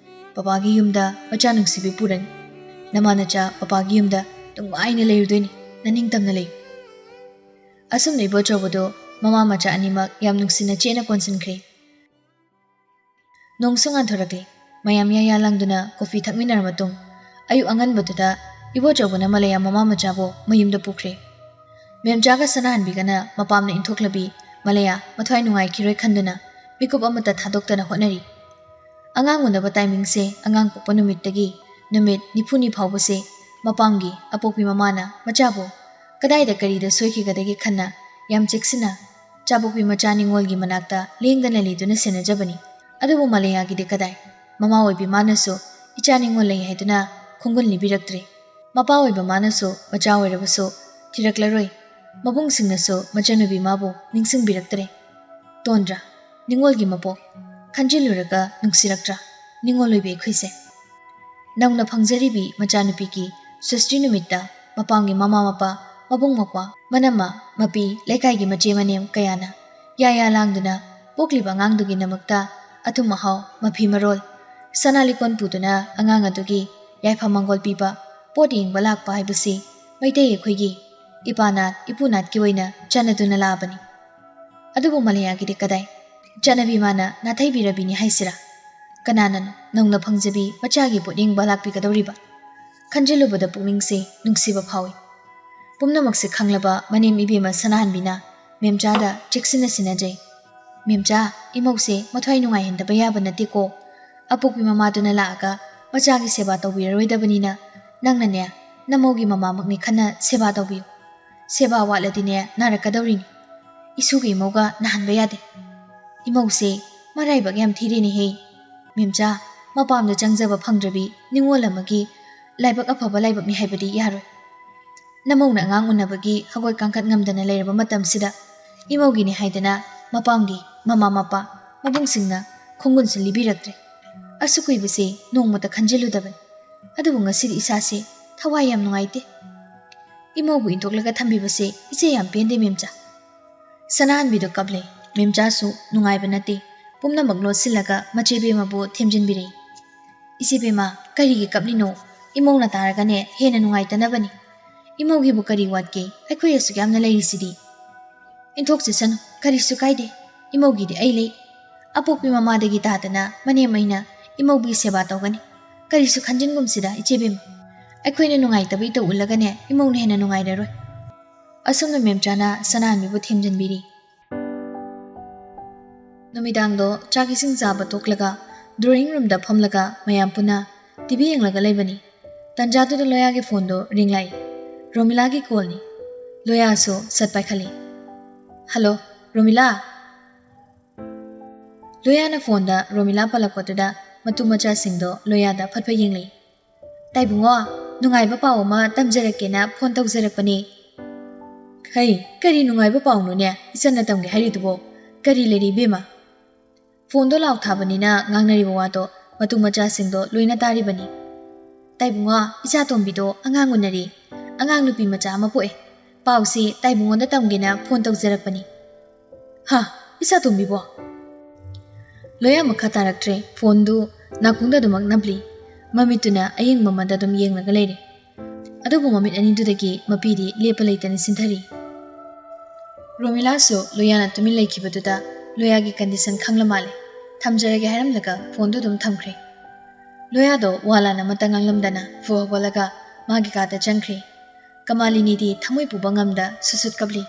ꯄꯄꯥꯒꯤ ꯌꯨꯝꯗ ꯃꯆꯥ ꯅꯨꯡꯁꯤꯕꯤ ꯄꯨꯔꯅꯤ꯫ ꯅꯃꯥ ꯅꯆꯥ ꯄꯄꯥꯒꯤ ꯌꯨꯝꯗ ꯅꯨꯡꯉꯥꯏꯅ ꯂꯩꯔꯨꯗꯣꯏꯅꯤ꯫ ꯅꯅꯤꯡꯇꯝꯅ ꯂꯩꯌꯨ꯫ ꯑꯁꯨꯝꯅ ꯏꯕꯣꯆꯧꯕꯗꯣ ꯃꯃꯥ ꯃꯆꯥ ꯑꯅꯤꯃꯛ ꯌꯥꯝ ꯅꯨꯡꯁꯤꯅ ꯆꯦꯠꯅ ꯀꯣꯟꯁꯤꯟꯈ꯭ꯔꯦ꯫ ꯅꯣꯡꯁꯨ ꯉꯥꯟꯊꯣꯔꯛꯂꯦ꯫ ꯃꯌꯥꯝ ꯌꯥꯌꯥ ꯂꯥꯡꯗꯨꯅ ꯀꯣꯐꯤ ꯊꯛꯃꯤꯟꯅꯔ ꯃꯇꯨꯡ, ꯑꯌꯨꯛ ꯑꯉꯟꯕꯗꯨꯗ ꯏꯕꯣꯆꯧꯕꯅ ꯃꯂꯌꯥ ꯃꯃꯥ ꯃꯆꯥꯕꯨ ꯃꯌꯨꯝꯗ ꯄꯨꯈ꯭ꯔꯦ꯫ ꯃꯦꯝꯆꯥꯒ ꯁꯅꯥꯍꯟꯕꯤꯒꯅ ꯃꯄꯥꯝꯅ ꯏꯟꯊꯣꯛꯂꯕꯤ ꯃꯂꯌꯥ ꯃꯊ꯭ꯋꯥꯏ ꯅꯨꯡꯉꯥꯏꯈꯤꯔꯣꯏ ꯈꯟꯗꯨꯅ ꯃꯤꯀꯨꯞ ꯑꯃꯠꯇ ꯊꯥꯗꯣꯛꯇꯅ ꯍꯣꯠꯅꯔꯤ꯫ ꯑꯉꯥꯡ ꯎꯅꯕ ꯇꯥꯏꯃꯤꯡꯁꯦ ꯑꯉꯥꯡ ꯄꯣꯛꯄ ꯅꯨꯃꯤꯠꯇꯒꯤ ꯅꯨꯃꯤꯠ ꯅꯤꯐꯨꯅꯤ ꯐꯥꯎꯕꯁꯦ ꯃꯄꯥꯝꯒꯤ ꯑꯄꯣꯛꯄꯤ ꯃꯃꯥꯅ ꯃꯆꯥꯕꯨ ꯀꯗꯥꯏꯗ ꯀꯔꯤꯗ ꯁꯣꯏꯈꯤꯒꯗꯒꯦ ꯈꯟꯅ ꯌꯥꯝ ꯆꯦꯛꯁꯤꯟꯅ ꯆꯥꯕꯣꯛꯄꯤ ꯃꯆꯥ ꯅꯤꯉꯣꯜꯒꯤ ꯃꯅꯥꯛꯇ ꯂꯦꯡꯗꯅ ꯂꯩꯗꯨꯅ ꯁꯦꯟꯅꯖꯕꯅꯤ꯫ ꯑꯗꯨꯕꯨ ꯃꯂꯌꯥꯒꯤꯗꯤ ꯀꯗꯥꯏ? ꯃꯃꯥ ꯑꯣꯏꯕꯤ ꯃꯥꯅꯁꯨ ꯏꯆꯥ ꯅꯤꯉꯣꯜ ꯂꯩ ꯍꯥꯏꯗꯨꯅ ꯈꯣꯡꯒꯨꯟ ꯂꯤꯕꯤꯔꯛꯇ꯭ꯔꯦ꯫ ꯃꯄꯥ ꯑꯣꯏꯕ ꯃꯥꯅꯁꯨ ꯃꯆꯥ ꯑꯣꯏꯔꯕꯁꯨ ꯊꯤꯔꯛꯂꯔꯣꯏ꯫ ꯃꯕꯨꯡꯁꯤꯡꯅꯁꯨ ꯃꯆꯟꯅꯨꯄꯤ ꯃꯥꯕꯨ ꯅꯤꯡꯁꯤꯡꯕꯤꯔꯛꯇ꯭ꯔꯦ꯫ ꯇꯣꯟꯗ꯭ꯔꯥ? ꯅꯤꯉꯣꯜꯒꯤ ꯃꯄꯣꯛ꯫ ꯈꯟꯖꯤꯜꯂꯨꯔꯒ ꯅꯨꯡꯁꯤꯔꯛꯇ꯭ꯔꯥ? ꯅꯤꯉꯣꯜ ꯑꯣꯏꯕꯤ ꯑꯩꯈꯣꯏꯁꯦ꯫ ꯅꯧꯅ ꯐꯪꯖꯔꯤꯕꯤ ꯃꯆꯥꯅꯨꯄꯤꯒꯤ ꯁꯣꯁꯇꯤ ꯅꯨꯃꯤꯠꯇ ꯃꯄꯥꯝꯒꯤ ꯃꯃꯥ ꯃꯄꯥ, ꯃꯕꯨꯡ ꯃꯧꯄ꯭ꯋꯥ, ꯃꯅꯝꯃ, ꯃꯄꯤ, ꯂꯩꯀꯥꯏꯒꯤ ꯃꯆꯦ ꯃꯅꯦꯝ ꯀꯌꯥꯅ ꯌꯥ ꯌꯥ ꯂꯥꯡꯗꯨꯅ ꯄꯣꯛꯂꯤꯕ ꯑꯉꯥꯡꯗꯨꯒꯤꯗꯃꯛꯇ ꯑꯊꯨꯝ ꯑꯍꯥꯎ, ꯃꯐꯤ ꯃꯔꯣꯜ, ꯁꯅꯥ ꯂꯤꯛꯀꯣꯟ ꯄꯨꯗꯨꯅ ꯑꯉꯥꯡ ꯑꯗꯨꯒꯤ ꯌꯥꯏꯐ ꯃꯪꯒꯣꯜ ꯄꯤꯕ ꯄꯣꯠ ꯌꯦꯡꯕ ꯂꯥꯛꯄ ꯍꯥꯏꯕꯁꯤ ꯃꯩꯇꯩ ꯑꯩꯈꯣꯏꯒꯤ ꯏꯄꯥꯅꯥꯠ ꯏꯄꯨꯅꯥꯠꯀꯤ ꯑꯣꯏꯅ ꯆꯠꯅꯗꯨꯅ ꯂꯥꯛꯑꯕꯅꯤ꯫ ꯑꯗꯨꯕꯨ ꯃꯂꯌꯥꯒꯤꯗꯤ ꯀꯗꯥꯏ? ꯆꯠꯅꯕꯤ ꯃꯥꯅ ꯅꯥꯊꯩꯕꯤꯔꯕꯤꯅꯤ ꯍꯥꯏꯁꯤꯔꯥ? ꯀꯅꯥꯅꯅꯣ ꯅꯧꯅ ꯐꯪꯖꯕꯤ ꯃꯆꯥꯒꯤ ꯄꯣꯠꯌꯦꯡꯕ ꯂꯥꯛꯄꯤꯒꯗꯧꯔꯤꯕ? ꯈꯟꯖꯤꯜꯂꯨꯕꯗ ꯄꯨꯛꯅꯤꯡꯁꯦ ꯅꯨꯡꯁꯤꯕ ꯐꯥꯎꯏ꯫ ꯄꯨꯝꯅꯃꯛꯁꯦ ꯈꯪꯂꯕ ꯃꯅꯦꯝ ꯏꯕꯦꯝꯃ ꯁꯅꯥꯍꯟꯕꯤꯅ ꯃꯦꯝꯆꯥꯗ ꯆꯦꯛꯁꯤꯟꯅ ꯁꯤꯟꯅꯖꯩ꯫ "ꯃꯦꯝꯆꯥ, ꯏꯃꯧꯁꯦ ꯃꯊ꯭ꯋꯥꯏ ꯅꯨꯡꯉꯥꯏꯍꯟꯗꯕ ꯌꯥꯕ ꯅꯠꯇꯦꯀꯣ꯫ ꯑꯄꯣꯛꯄꯤ ꯃꯃꯥꯗꯨꯅ ꯂꯥꯛꯑꯒ ꯃꯆꯥꯒꯤ ꯁꯦꯕꯥ ꯇꯧꯕꯤꯔꯔꯣꯏꯗꯕꯅꯤꯅ ꯅꯪꯅꯅꯦ, ꯅꯃꯧꯒꯤ ꯃꯃꯥꯃꯛꯅꯤ ꯈꯟꯅ ꯁꯦꯕꯥ ꯇꯧꯕꯤꯌꯨ꯫ ꯁꯦꯕꯥ ꯋꯥꯠꯂꯗꯤꯅꯦ ꯅꯥꯔꯛꯀꯗꯧꯔꯤꯅꯤ꯫ ꯏꯁꯨꯒ ꯏꯃꯧꯒ ꯅꯥꯍꯟꯕ ꯌꯥꯗꯦ꯫ ꯏꯃꯧꯁꯦ ꯃꯔꯥꯏꯕꯛ ꯌꯥꯝ ꯊꯤꯔꯦꯅꯦꯍꯦ꯫ ꯃꯦꯝꯆꯥ, ꯃꯄꯥꯝꯗ ꯆꯪꯖꯕ ꯐꯪꯗ꯭ꯔꯕꯤ ꯅꯤꯉꯣꯜ ꯑꯃꯒꯤ ꯂꯥꯏꯕꯛ ꯑꯐꯕ ꯂꯥꯏꯕꯛꯅꯤ ꯍꯥꯏꯕꯗꯤ ꯌꯥꯔꯣꯏ꯫ ꯅꯃꯧꯅ ꯑꯉꯥꯡ ꯎꯅꯕꯒꯤ ꯍꯧꯒꯠ ꯀꯥꯡꯈꯠ ꯉꯝꯗꯅ ꯂꯩꯔꯕ ꯃꯇꯝꯁꯤꯗ ꯏꯃꯧꯒꯤꯅꯤ ꯍꯥꯏꯗꯅ ꯃꯄꯥꯝꯒꯤ ꯃꯃꯥ ꯃꯄꯥ, ꯃꯕꯨꯡꯁꯤꯡꯅ ꯈꯣꯡꯒꯨꯟꯁꯨ ꯂꯤꯕꯤꯔꯛꯇ꯭ꯔꯦ꯫ ꯑꯁꯨꯛ ꯀꯨꯏꯕꯁꯦ ꯅꯣꯡꯃꯇ ꯈꯟꯖꯤꯜꯂꯨꯗꯕꯅꯤ꯫ ꯑꯗꯨꯕꯨ ꯉꯁꯤꯗꯤ ꯏꯁꯥꯁꯦ ꯊꯋꯥꯏ ꯌꯥꯝ ꯅꯨꯡꯉꯥꯏꯇꯦ꯫ ꯏꯃꯧꯕꯨ ꯏꯟꯊꯣꯛꯂꯒ ꯊꯝꯕꯤꯕꯁꯦ ꯏꯆꯦ ꯌꯥꯝ ꯄꯦꯟꯗꯦ ꯃꯦꯝꯆꯥ꯫" ꯁꯅꯥꯍꯟꯕꯤꯗꯣ ꯀꯞꯂꯦ꯫ ꯃꯦꯝꯆꯥꯁꯨ ꯅꯨꯡꯉꯥꯏꯕ ꯅꯠꯇꯦ꯫ ꯄꯨꯝꯅꯃꯛ ꯂꯣꯠꯁꯤꯜꯂꯒ ꯃꯆꯦ ꯕꯦꯝꯃꯕꯨ ꯊꯦꯝꯖꯤꯟꯕꯤꯔꯛꯏ꯫ "ꯏꯆꯦ ꯕꯦꯝꯃ, ꯀꯔꯤꯒꯤ ꯀꯞꯂꯤꯅꯣ? ꯏꯃꯧꯅ ꯇꯥꯔꯒꯅꯦ ꯍꯦꯟꯅ ꯅꯨꯡꯉꯥꯏꯇꯅꯕꯅꯤ꯫ ꯏꯃꯧꯒꯤꯕꯨ ꯀꯔꯤ ꯋꯥꯠꯀꯦ? ꯑꯩꯈꯣꯏ ꯑꯁꯨꯛ ꯌꯥꯝꯅ ꯂꯩꯔꯤꯁꯤꯗꯤ꯫ ꯏꯟꯊꯣꯛꯆꯁꯅꯨ, ꯀꯔꯤꯁꯨ ꯀꯥꯏꯗꯦ꯫ ꯏꯃꯧꯒꯤꯗꯤ ꯑꯩ ꯂꯩ꯫ ꯑꯄꯣꯛꯄꯤ ꯃꯃꯥꯗꯒꯤ ꯇꯥꯗꯅ ꯃꯅꯦꯝ ꯑꯩꯅ ꯏꯃꯧꯒꯤ ꯁꯦꯕꯥ ꯇꯧꯒꯅꯤ꯫ ꯀꯔꯤꯁꯨ ꯈꯟꯖꯤꯟꯒꯨꯝꯁꯤꯗ, ꯏꯆꯦꯕꯦꯝꯃ꯫ ꯑꯩꯈꯣꯏꯅ ꯅꯨꯡꯉꯥꯏꯇꯕ ꯏꯇꯧ ꯎꯠꯂꯒꯅꯦ ꯏꯃꯧꯅ ꯍꯦꯟꯅ ꯅꯨꯡꯉꯥꯏꯔꯔꯣꯏ꯫ ꯑꯁꯨꯝꯅ ꯃꯦꯝꯆꯥꯅ ꯁꯅꯥꯍꯟꯕꯤꯕꯨ ꯊꯦꯝꯖꯤꯟꯕꯤꯔꯤ꯫ ꯅꯨꯃꯤꯗꯥꯡꯗꯣ ꯆꯥꯛ ꯏꯁꯤꯡ ꯆꯥꯕ ꯇꯣꯛꯂꯒ drawing roomꯗ ꯐꯝꯂꯒ ꯃꯌꯥꯝ ꯄꯨꯟꯅ ꯇꯤꯚꯤ ꯌꯦꯡꯂꯒ ꯂꯩꯕꯅꯤ꯫ ꯇꯟꯖꯥꯗꯨꯗ ꯂꯣꯌꯥꯒꯤ ꯐꯣꯟꯗꯣ ring ꯂꯥꯛꯏ꯫ ꯔꯣꯃꯤꯂꯥꯒꯤ callꯅꯤ꯫ ꯂꯣꯌꯥꯁꯨ ꯁꯠ ꯄꯥꯏꯈꯠꯂꯤ꯫ "ꯍꯜꯂꯣ, ꯔꯣꯃꯤꯂꯥ?" ꯂꯣꯌꯥꯅ ꯐꯣꯟꯗ ꯔꯣꯃꯤꯂꯥ ꯄꯜꯂꯛꯄꯗꯨꯗ ꯃꯇꯨ ꯃꯆꯥꯁꯤꯡꯗꯣ ꯂꯣꯌꯥꯗ ꯐꯠ ꯐꯠ ꯌꯦꯡꯂꯛꯏ꯫ "ꯇꯥꯏꯕꯨꯡꯉꯣ, ꯅꯨꯡꯉꯥꯏꯕ ꯄꯥꯎ ꯑꯃ ꯇꯝꯖꯔꯛꯀꯦꯅ ꯐꯣꯟ ꯇꯧꯖꯔꯛꯄꯅꯦ꯫" "ꯍꯩ, ꯀꯔꯤ ꯅꯨꯡꯉꯥꯏꯕ ꯄꯥꯎꯅꯣꯅꯦ ꯏꯆꯟꯅ ꯇꯝꯒꯦ ꯍꯥꯏꯔꯤꯗꯨꯕꯣ? ꯀꯔꯤ ꯂꯩꯔꯦ ꯏꯕꯦꯝꯃ?" ꯐꯣꯟꯗꯣ ꯂꯥꯎ ꯊꯥꯕꯅꯤꯅ ꯉꯥꯡꯅꯔꯤꯕ ꯋꯥꯗꯣ ꯃꯇꯨ ꯃꯆꯥꯁꯤꯡꯗꯣ ꯂꯣꯏꯅ ꯇꯥꯔꯤꯕꯅꯤ꯫ "ꯇꯥꯏꯕꯨꯡꯉꯣ, ꯏꯆꯥ ꯇꯣꯝꯕꯤꯗꯣ ꯑꯉꯥꯡ ꯎꯅꯔꯦ꯫ ꯑꯉꯥꯡ ꯅꯨꯄꯤ ꯃꯆꯥ ꯑꯃ ꯄꯣꯛꯑꯦ꯫ ꯄꯥꯎꯁꯤ ꯇꯥꯏꯕꯨꯡꯉꯣꯟꯗ ꯇꯝꯒꯦꯅ ꯐꯣꯟ ꯇꯧꯖꯔꯛꯄꯅꯤ꯫" "ꯍꯥ, ꯏꯆꯥ ꯇꯣꯝꯕꯤꯕꯣ?" ꯂꯣꯌꯥ ꯃꯈꯥ ꯇꯥꯔꯛꯇ꯭ꯔꯦ꯫ ꯐꯣꯟꯗꯨ ꯅꯥꯀꯣꯡꯗ ꯑꯗꯨꯃꯛ ꯅꯞꯂꯤ꯫ ꯃꯃꯤꯠꯇꯨꯅ ꯑꯌꯦꯡꯕ ꯑꯃꯗ ꯑꯗꯨꯝ ꯌꯦꯡꯂꯒ ꯂꯩꯔꯦ꯫ ꯑꯗꯨꯕꯨ ꯃꯃꯤꯠ ꯑꯅꯤꯗꯨꯗꯒꯤ ꯃꯄꯤꯗꯤ ꯂꯦꯞꯄ ꯂꯩꯇꯅ ꯆꯤꯟꯊꯔꯤ꯫ ꯔꯣꯃꯤꯂꯥꯁꯨ ꯂꯣꯌꯥꯅ ꯇꯨꯃꯤꯟ ꯂꯩꯈꯤꯕꯗꯨꯗ ꯂꯣꯌꯥꯒꯤ condition ꯈꯪꯂ ꯃꯥꯜꯂꯦ꯫ ꯊꯝꯖꯔꯒꯦ ꯍꯥꯏꯔꯝꯂꯒ ꯐꯣꯟꯗꯨ ꯑꯗꯨꯝ ꯊꯝꯈ꯭ꯔꯦ꯫ ꯂꯣꯌꯥꯗꯣ ꯋꯥ ꯂꯥꯟ ꯑꯃꯠꯇ ꯉꯥꯡꯂꯝꯗꯅ ꯐꯨ ꯍꯧꯒꯠꯂꯒ ꯃꯥꯒꯤ ꯀꯥꯗ ꯆꯪꯈ꯭ꯔꯦ꯫ ꯀꯃꯥꯂꯤꯅꯤꯗꯤ ꯊꯃꯣꯏ ꯄꯨꯕ ꯉꯝꯗ ꯁꯨꯠ ꯁꯨꯠ ꯀꯞꯂꯤ꯫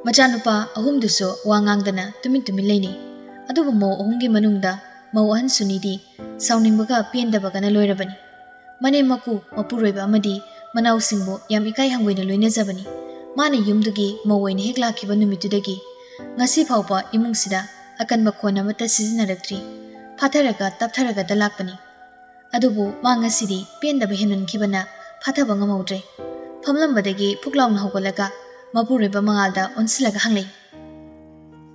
ꯃꯆꯥꯅꯨꯄꯥ ꯑꯍꯨꯝꯗꯨꯁꯨ ꯋꯥ ꯉꯥꯡꯗꯅ ꯇꯨꯃꯤꯟ ꯇꯨꯃꯤꯟ ꯂꯩꯅꯩ꯫ ꯑꯗꯨꯕꯨ ꯃꯧ ꯑꯍꯨꯝꯒꯤ ꯃꯅꯨꯡꯗ ꯃꯧ ꯑꯍꯟ ꯁꯨꯅꯤꯗꯤ ꯁꯥꯎꯅꯤꯡꯕꯒ ꯄꯦꯟꯗꯕꯒꯅ ꯂꯣꯏꯔꯕꯅꯤ꯫ ꯃꯅꯦꯝ ꯃꯀꯨ, ꯃꯄꯨꯔꯣꯏꯕ ꯑꯃꯗꯤ ꯃꯅꯥꯎꯁꯤꯡꯕꯨ ꯌꯥꯝ ꯏꯀꯥꯏ ꯍꯪꯒꯣꯏꯅ ꯂꯣꯏꯅꯖꯕꯅꯤ꯫ ꯃꯥꯅ ꯌꯨꯝꯗꯨꯒꯤ ꯃꯧ ꯑꯣꯏꯅ ꯍꯦꯛ ꯂꯥꯛꯈꯤꯕ ꯅꯨꯃꯤꯠꯇꯨꯗꯒꯤ ꯉꯁꯤ ꯐꯥꯎꯕ ꯏꯃꯨꯡꯁꯤꯗ ꯑꯀꯟꯕ ꯈꯣꯟ ꯑꯃꯠꯇ ꯁꯤꯖꯤꯟꯅꯔꯛꯇ꯭ꯔꯤ꯫ ꯐꯥꯊꯔꯒ ꯇꯞꯊꯔꯒꯇ ꯂꯥꯛꯄꯅꯤ꯫ ꯑꯗꯨꯕꯨ ꯃꯥ ꯉꯁꯤꯗꯤ ꯄꯦꯟꯗꯕ ꯍꯦꯟꯃꯟꯈꯤꯕꯅ ꯐꯥꯊꯕ ꯉꯝꯍꯧꯗ꯭ꯔꯦ꯫ ꯐꯝꯂꯝꯕꯗꯒꯤ ꯐꯨꯛ ꯂꯥꯎꯅ ꯍꯧꯒꯠꯂꯒ ꯃꯄꯨꯔꯣꯏꯕ ꯃꯉꯥꯜꯗ ꯑꯣꯟꯁꯤꯜꯂꯒ ꯍꯪꯂꯛꯏ,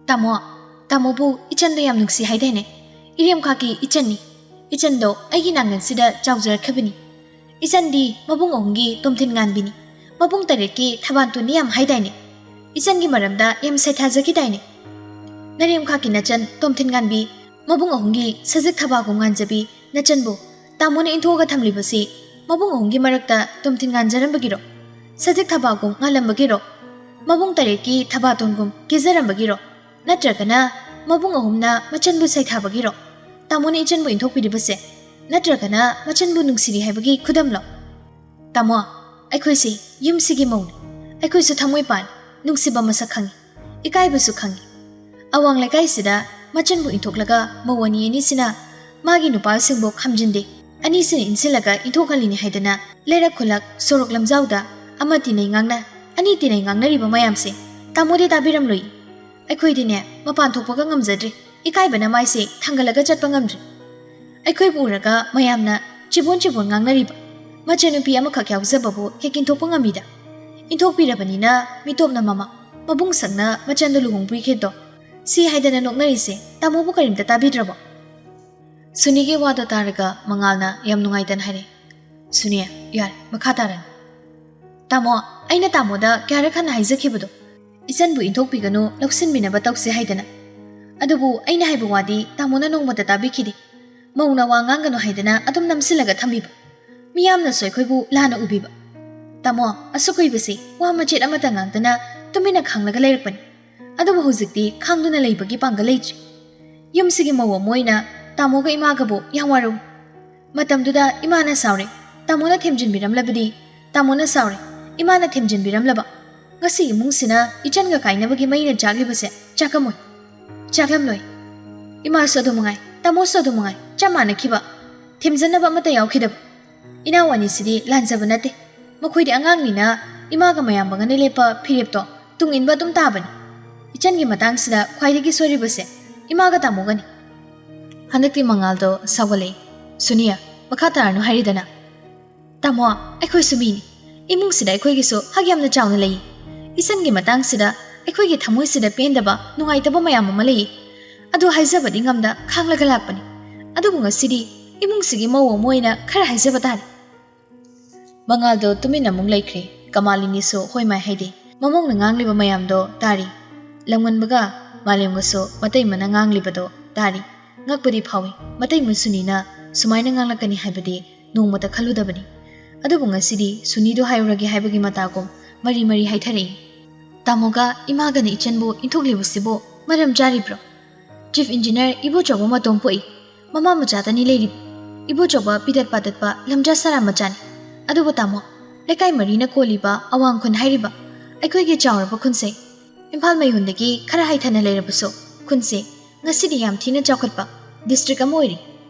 "ꯇꯥꯃꯣ, ꯇꯥꯃꯣꯕꯨ ꯏꯆꯟꯗꯣ ꯌꯥꯝ ꯅꯨꯡꯁꯤ ꯍꯥꯏꯗꯥꯏꯅꯦ? ꯏꯔꯦꯝꯈꯥꯛꯀꯤ ꯏꯆꯟꯅꯤ꯫ ꯏꯆꯟꯗꯣ ꯑꯩꯒꯤ ꯅꯥꯉꯟꯁꯤꯗ ꯆꯥꯎꯖꯔꯛꯈ꯭ꯔꯕꯅꯤ꯫ ꯏꯆꯟꯗꯤ ꯃꯕꯨꯡ ꯑꯍꯨꯝꯒꯤ ꯇꯣꯝꯊꯤꯟ ꯉꯥꯟꯕꯤꯅꯤ꯫ ꯃꯕꯨꯡ ꯇꯔꯦꯠꯀꯤ ꯊꯕꯥꯟ ꯇꯣꯟꯅꯤ ꯌꯥꯝ ꯍꯥꯏꯗꯥꯏꯅꯦ? ꯏꯆꯟꯒꯤ ꯃꯔꯝꯗ ꯌꯥꯝ ꯁꯩꯊꯥꯖꯈꯤꯗꯥꯏꯅꯦ? ꯅꯔꯦꯝꯈꯥꯛꯀꯤ ꯅꯆꯟ ꯇꯣꯝꯊꯤꯟ ꯉꯥꯟꯕꯤ, ꯃꯕꯨꯡ ꯑꯍꯨꯝꯒꯤ ꯁꯖꯤꯛ ꯊꯕꯥꯒꯨꯝ ꯉꯥꯟꯖꯕꯤ ꯅꯆꯟꯕꯨ ꯇꯥꯃꯣꯅ ꯏꯟꯊꯣꯛꯑꯒ ꯊꯝꯂꯤꯕꯁꯤ ꯃꯕꯨꯡ ꯑꯍꯨꯝꯒꯤ ꯃꯔꯛꯇ ꯇꯨꯝꯊꯤꯟ ꯉꯥꯟꯖꯔꯝꯕꯒꯤꯔꯣ? ꯁꯖꯤꯛ ꯊꯕꯥꯒꯨꯝ ꯉꯥꯜꯂꯝꯕꯒꯤꯔꯣ? ꯃꯕꯨꯡ ꯇꯔꯦꯠꯀꯤ ꯊꯕꯥꯇꯣꯟꯒꯨꯝ ꯀꯦꯖꯔꯝꯕꯒꯤꯔꯣ? ꯅꯠꯇ꯭ꯔꯒꯅ ꯃꯕꯨꯡ ꯑꯍꯨꯝꯅ ꯃꯆꯟꯕꯨ ꯁꯩꯊꯥꯕꯒꯤꯔꯣ? ꯇꯥꯃꯣꯅ ꯏꯆꯟꯕꯨ ꯏꯟꯊꯣꯛꯄꯤꯔꯤꯕꯁꯦ ꯅꯠꯇ꯭ꯔꯒꯅ ꯃꯆꯟꯕꯨ ꯅꯨꯡꯁꯤꯔꯤ ꯍꯥꯏꯕꯒꯤ ꯈꯨꯗꯝꯂꯣ? ꯇꯥꯃꯣ, ꯑꯩꯈꯣꯏꯁꯤ ꯌꯨꯝꯁꯤꯒꯤ ꯃꯧꯅꯤ꯫ ꯑꯩꯈꯣꯏꯁꯨ ꯊꯃꯣꯏ ꯄꯥꯜꯂꯤ, ꯅꯨꯡꯁꯤꯕ ꯃꯁꯛ ꯈꯪꯉꯤ, ꯏꯀꯥꯏꯕꯁꯨ ꯈꯪꯉꯤ꯫ ꯑꯋꯥꯡ ꯂꯩꯀꯥꯏꯁꯤꯗ ꯃꯆꯟꯕꯨ ꯏꯟꯊꯣꯛꯂꯒ ꯃꯧ ꯑꯅꯤ ꯑꯅꯤꯁꯤꯅ ꯃꯥꯒꯤ ꯅꯨꯄꯥꯁꯤꯡꯕꯨ ꯈꯝꯖꯤꯟꯗꯦ, ꯑꯅꯤꯁꯤꯅ ꯏꯟꯁꯤꯜꯂꯒ ꯏꯟꯊꯣꯛꯍꯜꯂꯤꯅꯤ ꯍꯥꯏꯗꯅ ꯂꯩꯔꯛ ꯈꯨꯜꯂꯛ ꯁꯣꯔꯣꯛ ꯂꯝꯖꯥꯎꯗ ꯑꯃ ꯇꯤꯟꯅꯩ ꯉꯥꯡꯅ, ꯑꯅꯤ ꯇꯤꯟꯅꯩ ꯉꯥꯡꯅꯔꯤꯕ ꯃꯌꯥꯝꯁꯦ ꯇꯥꯃꯣꯗꯤ ꯇꯥꯕꯤꯔꯝꯂꯣꯏ꯫ ꯑꯩꯈꯣꯏꯗꯤꯅꯦ, ꯃꯄꯥꯟ ꯊꯣꯛꯄꯒ ꯉꯝꯖꯗ꯭ꯔꯦ, ꯏꯀꯥꯏꯕꯅ ꯃꯥꯏꯁꯦ ꯊꯥꯡꯒꯠꯂꯒ ꯆꯠꯄ ꯉꯝꯗ꯭ꯔꯦ꯫ ꯑꯩꯈꯣꯏꯕꯨ ꯎꯔꯒ ꯃꯌꯥꯝꯅ ꯆꯤꯕꯣꯟ ꯆꯤꯕꯣꯟ ꯉꯥꯡꯅꯔꯤꯕ ꯃꯆꯟꯅꯨꯄꯤ ꯑꯃꯈꯛ ꯌꯥꯎꯖꯕꯕꯨ ꯍꯦꯛ ꯏꯟꯊꯣꯛꯄ ꯉꯝꯃꯤꯗ꯫ ꯏꯟꯊꯣꯛꯄꯤꯔꯕꯅꯤꯅ ꯃꯤꯇꯣꯞꯅ ꯃꯃꯥ, ꯃꯕꯨꯡ ꯁꯪꯅ ꯃꯆꯟꯗꯣ ꯂꯨꯍꯣꯡꯕꯤꯈꯤꯗꯣ꯫ ꯁꯤ ꯍꯥꯏꯗꯅ ꯅꯣꯛꯅꯔꯤꯁꯦ ꯇꯥꯃꯣꯕꯨ ꯀꯔꯤꯝꯇ ꯇꯥꯕꯤꯗ꯭ꯔꯕꯣ? ꯁꯨꯅꯤꯒꯤ ꯋꯥꯗꯣ ꯇꯥꯔꯒ ꯃꯉꯥꯜꯅ ꯌꯥꯝ ꯅꯨꯡꯉꯥꯏꯇꯅ ꯍꯥꯏꯔꯛꯑꯦ, "ꯁꯨꯅꯤ, ꯌꯥꯔꯦ, ꯃꯈꯥ ꯇꯥꯔꯅꯨ꯫ ꯇꯥꯃꯣ, ꯑꯩꯅ ꯇꯥꯃꯣꯗ ꯀꯌꯥꯔꯛ ꯍꯟꯅ ꯍꯥꯏꯖꯈꯤꯕꯗꯣ, ꯏꯆꯟꯕꯨ ꯏꯟꯊꯣꯛꯄꯤꯒꯅꯨ, ꯂꯧꯁꯤꯟꯃꯤꯟꯅꯕ ꯇꯧꯁꯦ ꯍꯥꯏꯗꯅ꯫ ꯑꯗꯨꯕꯨ ꯑꯩꯅ ꯍꯥꯏꯕ ꯋꯥꯗꯤ ꯇꯥꯃꯣꯅ ꯅꯣꯡꯃꯇ ꯇꯥꯕꯤꯈꯤꯗꯦ꯫ ꯃꯧꯅ ꯋꯥ ꯉꯥꯡꯒꯅꯨ ꯍꯥꯏꯗꯅ ꯑꯗꯨꯝ ꯅꯝꯁꯤꯜꯂꯒ ꯊꯝꯕꯤꯕ꯫ ꯃꯤꯌꯥꯝꯅꯁꯨ ꯑꯩꯈꯣꯏꯕꯨ ꯂꯥꯟꯅ ꯎꯕꯤꯕ꯫ ꯇꯥꯃꯣ, ꯑꯁꯨꯛ ꯀꯨꯏꯕꯁꯤ ꯋꯥ ꯃꯆꯦꯠ ꯑꯃꯠꯇ ꯉꯥꯡꯗꯅ ꯇꯨꯃꯤꯟꯅ ꯈꯥꯡꯂꯒ ꯂꯩꯔꯛꯄꯅꯤ꯫ ꯑꯗꯨꯕꯨ ꯍꯧꯖꯤꯛꯇꯤ ꯈꯥꯡꯗꯨꯅ ꯂꯩꯕꯒꯤ ꯄꯥꯡꯒꯜ ꯂꯩꯇ꯭ꯔꯦ꯫ ꯌꯨꯝꯁꯤꯒꯤ ꯃꯧ ꯑꯃ ꯑꯣꯏꯅ ꯇꯥꯃꯣꯒ ꯏꯃꯥꯒꯕꯨ ꯌꯥꯝ ꯋꯥꯔꯧꯏ꯫ ꯃꯇꯝꯗꯨꯗ ꯏꯃꯥꯅ ꯁꯥꯎꯔꯦ, ꯇꯥꯃꯣꯅ ꯊꯦꯝꯖꯤꯟꯕꯤꯔꯝꯂꯕꯗꯤ꯫ ꯇꯥꯃꯣꯅ ꯁꯥꯎꯔꯦ, ꯏꯃꯥꯅ ꯊꯦꯝꯖꯤꯟꯕꯤꯔꯝꯂꯕ꯫ ꯉꯁꯤ ꯏꯃꯨꯡꯁꯤꯅ ꯏꯆꯟꯒ ꯀꯥꯏꯅꯕꯒꯤ ꯃꯩꯅ ꯆꯥꯛꯂꯤꯕꯁꯦ ꯆꯥꯛꯂꯝꯃꯣꯏ꯫ ꯆꯥꯛꯂꯝꯂꯣꯏ꯫ ꯏꯃꯥꯁꯨ ꯑꯗꯨ ꯃꯉꯥꯏ, ꯇꯥꯃꯣꯁꯨ ꯑꯗꯨ ꯃꯉꯥꯏ, ꯆꯞ ꯃꯥꯟꯅꯈꯤꯕ꯫ ꯊꯦꯝꯖꯟꯅꯕ ꯑꯃꯠꯇ ꯌꯥꯎꯈꯤꯗꯕ꯫ ꯏꯅꯥꯎ ꯑꯅꯤꯁꯤꯗꯤ ꯂꯥꯟꯖꯕ ꯅꯠꯇꯦ꯫ ꯃꯈꯣꯏꯗꯤ ꯑꯉꯥꯡꯅꯤꯅ ꯏꯃꯥꯒ ꯃꯌꯥꯝꯕꯒꯅ ꯂꯦꯞꯄ ꯐꯤꯔꯦꯞꯇꯣ ꯇꯨꯡ ꯏꯟꯕ ꯑꯗꯨꯝ ꯇꯥꯕꯅꯤ꯫ ꯏꯆꯟꯒꯤ ꯃꯇꯥꯡꯁꯤꯗ ꯈ꯭ꯋꯥꯏꯗꯒꯤ ꯁꯣꯏꯔꯤꯕꯁꯦ ꯏꯃꯥꯒ ꯇꯥꯃꯣꯒꯅꯤ꯫ ꯍꯟꯗꯛꯇꯤ ꯃꯉꯥꯜꯗꯣ ꯁꯥꯎꯒꯠꯂꯛꯏ꯫ "ꯁꯨꯅꯤꯌꯥ, ꯃꯈꯥ ꯇꯥꯔꯅꯨ ꯍꯥꯏꯔꯤꯗꯅ꯫" "ꯇꯥꯃꯣ, ꯑꯩꯈꯣꯏꯁꯨ ꯃꯤꯅꯤ꯫ ꯏꯃꯨꯡꯁꯤꯗ ꯑꯩꯈꯣꯏꯒꯤꯁꯨ ꯍꯛ ꯌꯥꯝꯅ ꯆꯥꯎꯅ ꯂꯩ꯫ ꯏꯆꯟꯒꯤ ꯃꯇꯥꯡꯁꯤꯗ ꯑꯩꯈꯣꯏꯒꯤ ꯊꯃꯣꯏꯁꯤꯗ ꯄꯦꯟꯗꯕ, ꯅꯨꯡꯉꯥꯏꯇꯕ ꯃꯌꯥꯝ ꯑꯃ ꯂꯩ꯫ ꯑꯗꯨ ꯍꯥꯏꯖꯕꯗꯤ ꯉꯝꯗ ꯈꯥꯡꯂꯒ ꯂꯥꯛꯄꯅꯤ꯫ ꯑꯗꯨꯕꯨ ꯉꯁꯤꯗꯤ ꯏꯃꯨꯡꯁꯤꯒꯤ ꯃꯧ ꯑꯃ ꯑꯣꯏꯅ ꯈꯔ ꯍꯥꯏꯖꯕ ꯇꯥꯔꯦ꯫" ꯃꯉꯥꯜꯗꯣ ꯇꯨꯃꯤꯟꯅ ꯑꯃꯨꯛ ꯂꯩꯈ꯭ꯔꯦ꯫ ꯀꯃꯥꯂꯤꯅꯤꯁꯨ ꯍꯣꯏ ꯃꯥꯏ ꯍꯥꯏꯗꯦ꯫ ꯃꯃꯧꯅ ꯉꯥꯡꯂꯤꯕ ꯃꯌꯥꯝꯗꯣ ꯇꯥꯔꯤ꯫ ꯂꯝꯉꯟꯕꯒ ꯃꯥꯂꯦꯝꯒꯁꯨ ꯃꯇꯩꯃꯅ ꯉꯥꯡꯂꯤꯕꯗꯣ ꯇꯥꯔꯤ꯫ ꯉꯛꯄꯗꯤ ꯐꯥꯎꯏ꯫ ꯃꯇꯩꯃ ꯁꯨꯅꯤꯅ ꯁꯨꯃꯥꯏꯅ ꯉꯥꯡꯂꯛꯀꯅꯤ ꯍꯥꯏꯕꯗꯤ ꯅꯣꯡꯃꯇ ꯈꯜꯂꯨꯗꯕꯅꯤ꯫ ꯑꯗꯨꯕꯨ ꯉꯁꯤꯗꯤ ꯁꯨꯅꯤꯗꯨ ꯍꯥꯏꯔꯨꯔꯒꯦ ꯍꯥꯏꯕꯒꯤ ꯃꯇꯥꯒꯨꯝ ꯃꯔꯤ ꯃꯔꯤ ꯍꯥꯏꯊꯔꯛꯏ꯫ "ꯇꯥꯃꯣꯒ ꯏꯃꯥꯒꯅ ꯏꯆꯟꯕꯨ ꯏꯟꯊꯣꯛꯂꯤꯕꯁꯤꯕꯨ ꯃꯔꯝ ꯆꯥꯔꯤꯕ꯭ꯔꯣ? ꯆꯤꯐ ꯏꯟꯖꯤꯅꯤꯌꯔ ꯏꯕꯣꯆꯧꯕ ꯃꯇꯣꯝ ꯄꯣꯛꯏ꯫ ꯃꯃꯥ ꯃꯆꯥꯇꯅꯤ ꯂꯩꯔꯤꯕ꯫ ꯏꯕꯣꯆꯧꯕ ꯄꯤꯗꯠ ꯄꯥꯗꯠꯄ ꯂꯝꯖꯥ ꯁꯔꯥ ꯃꯆꯥꯅꯤ꯫ ꯑꯗꯨꯕꯨ ꯇꯥꯃꯣ, ꯂꯩꯀꯥꯏ ꯃꯔꯤꯅ ꯀꯣꯜꯂꯤꯕ ꯑꯋꯥꯡ ꯈꯨꯟ ꯍꯥꯏꯔꯤꯕ ꯑꯩꯈꯣꯏꯒꯤ ꯆꯥꯎꯔꯕ ꯈꯨꯟꯁꯦ, ꯏꯝꯐꯥꯜ ꯃꯌꯣꯟꯗꯒꯤ ꯈꯔ ꯍꯥꯏꯊꯅ ꯂꯩꯔꯕꯁꯨ, ꯈꯨꯟꯁꯦ ꯉꯁꯤꯗꯤ ꯌꯥꯝ ꯊꯤꯅ ꯆꯥꯎꯈꯠꯄ ꯗꯤꯁꯇ꯭ꯔꯤꯛ ꯑꯃ ꯑꯣꯏꯔꯤ꯫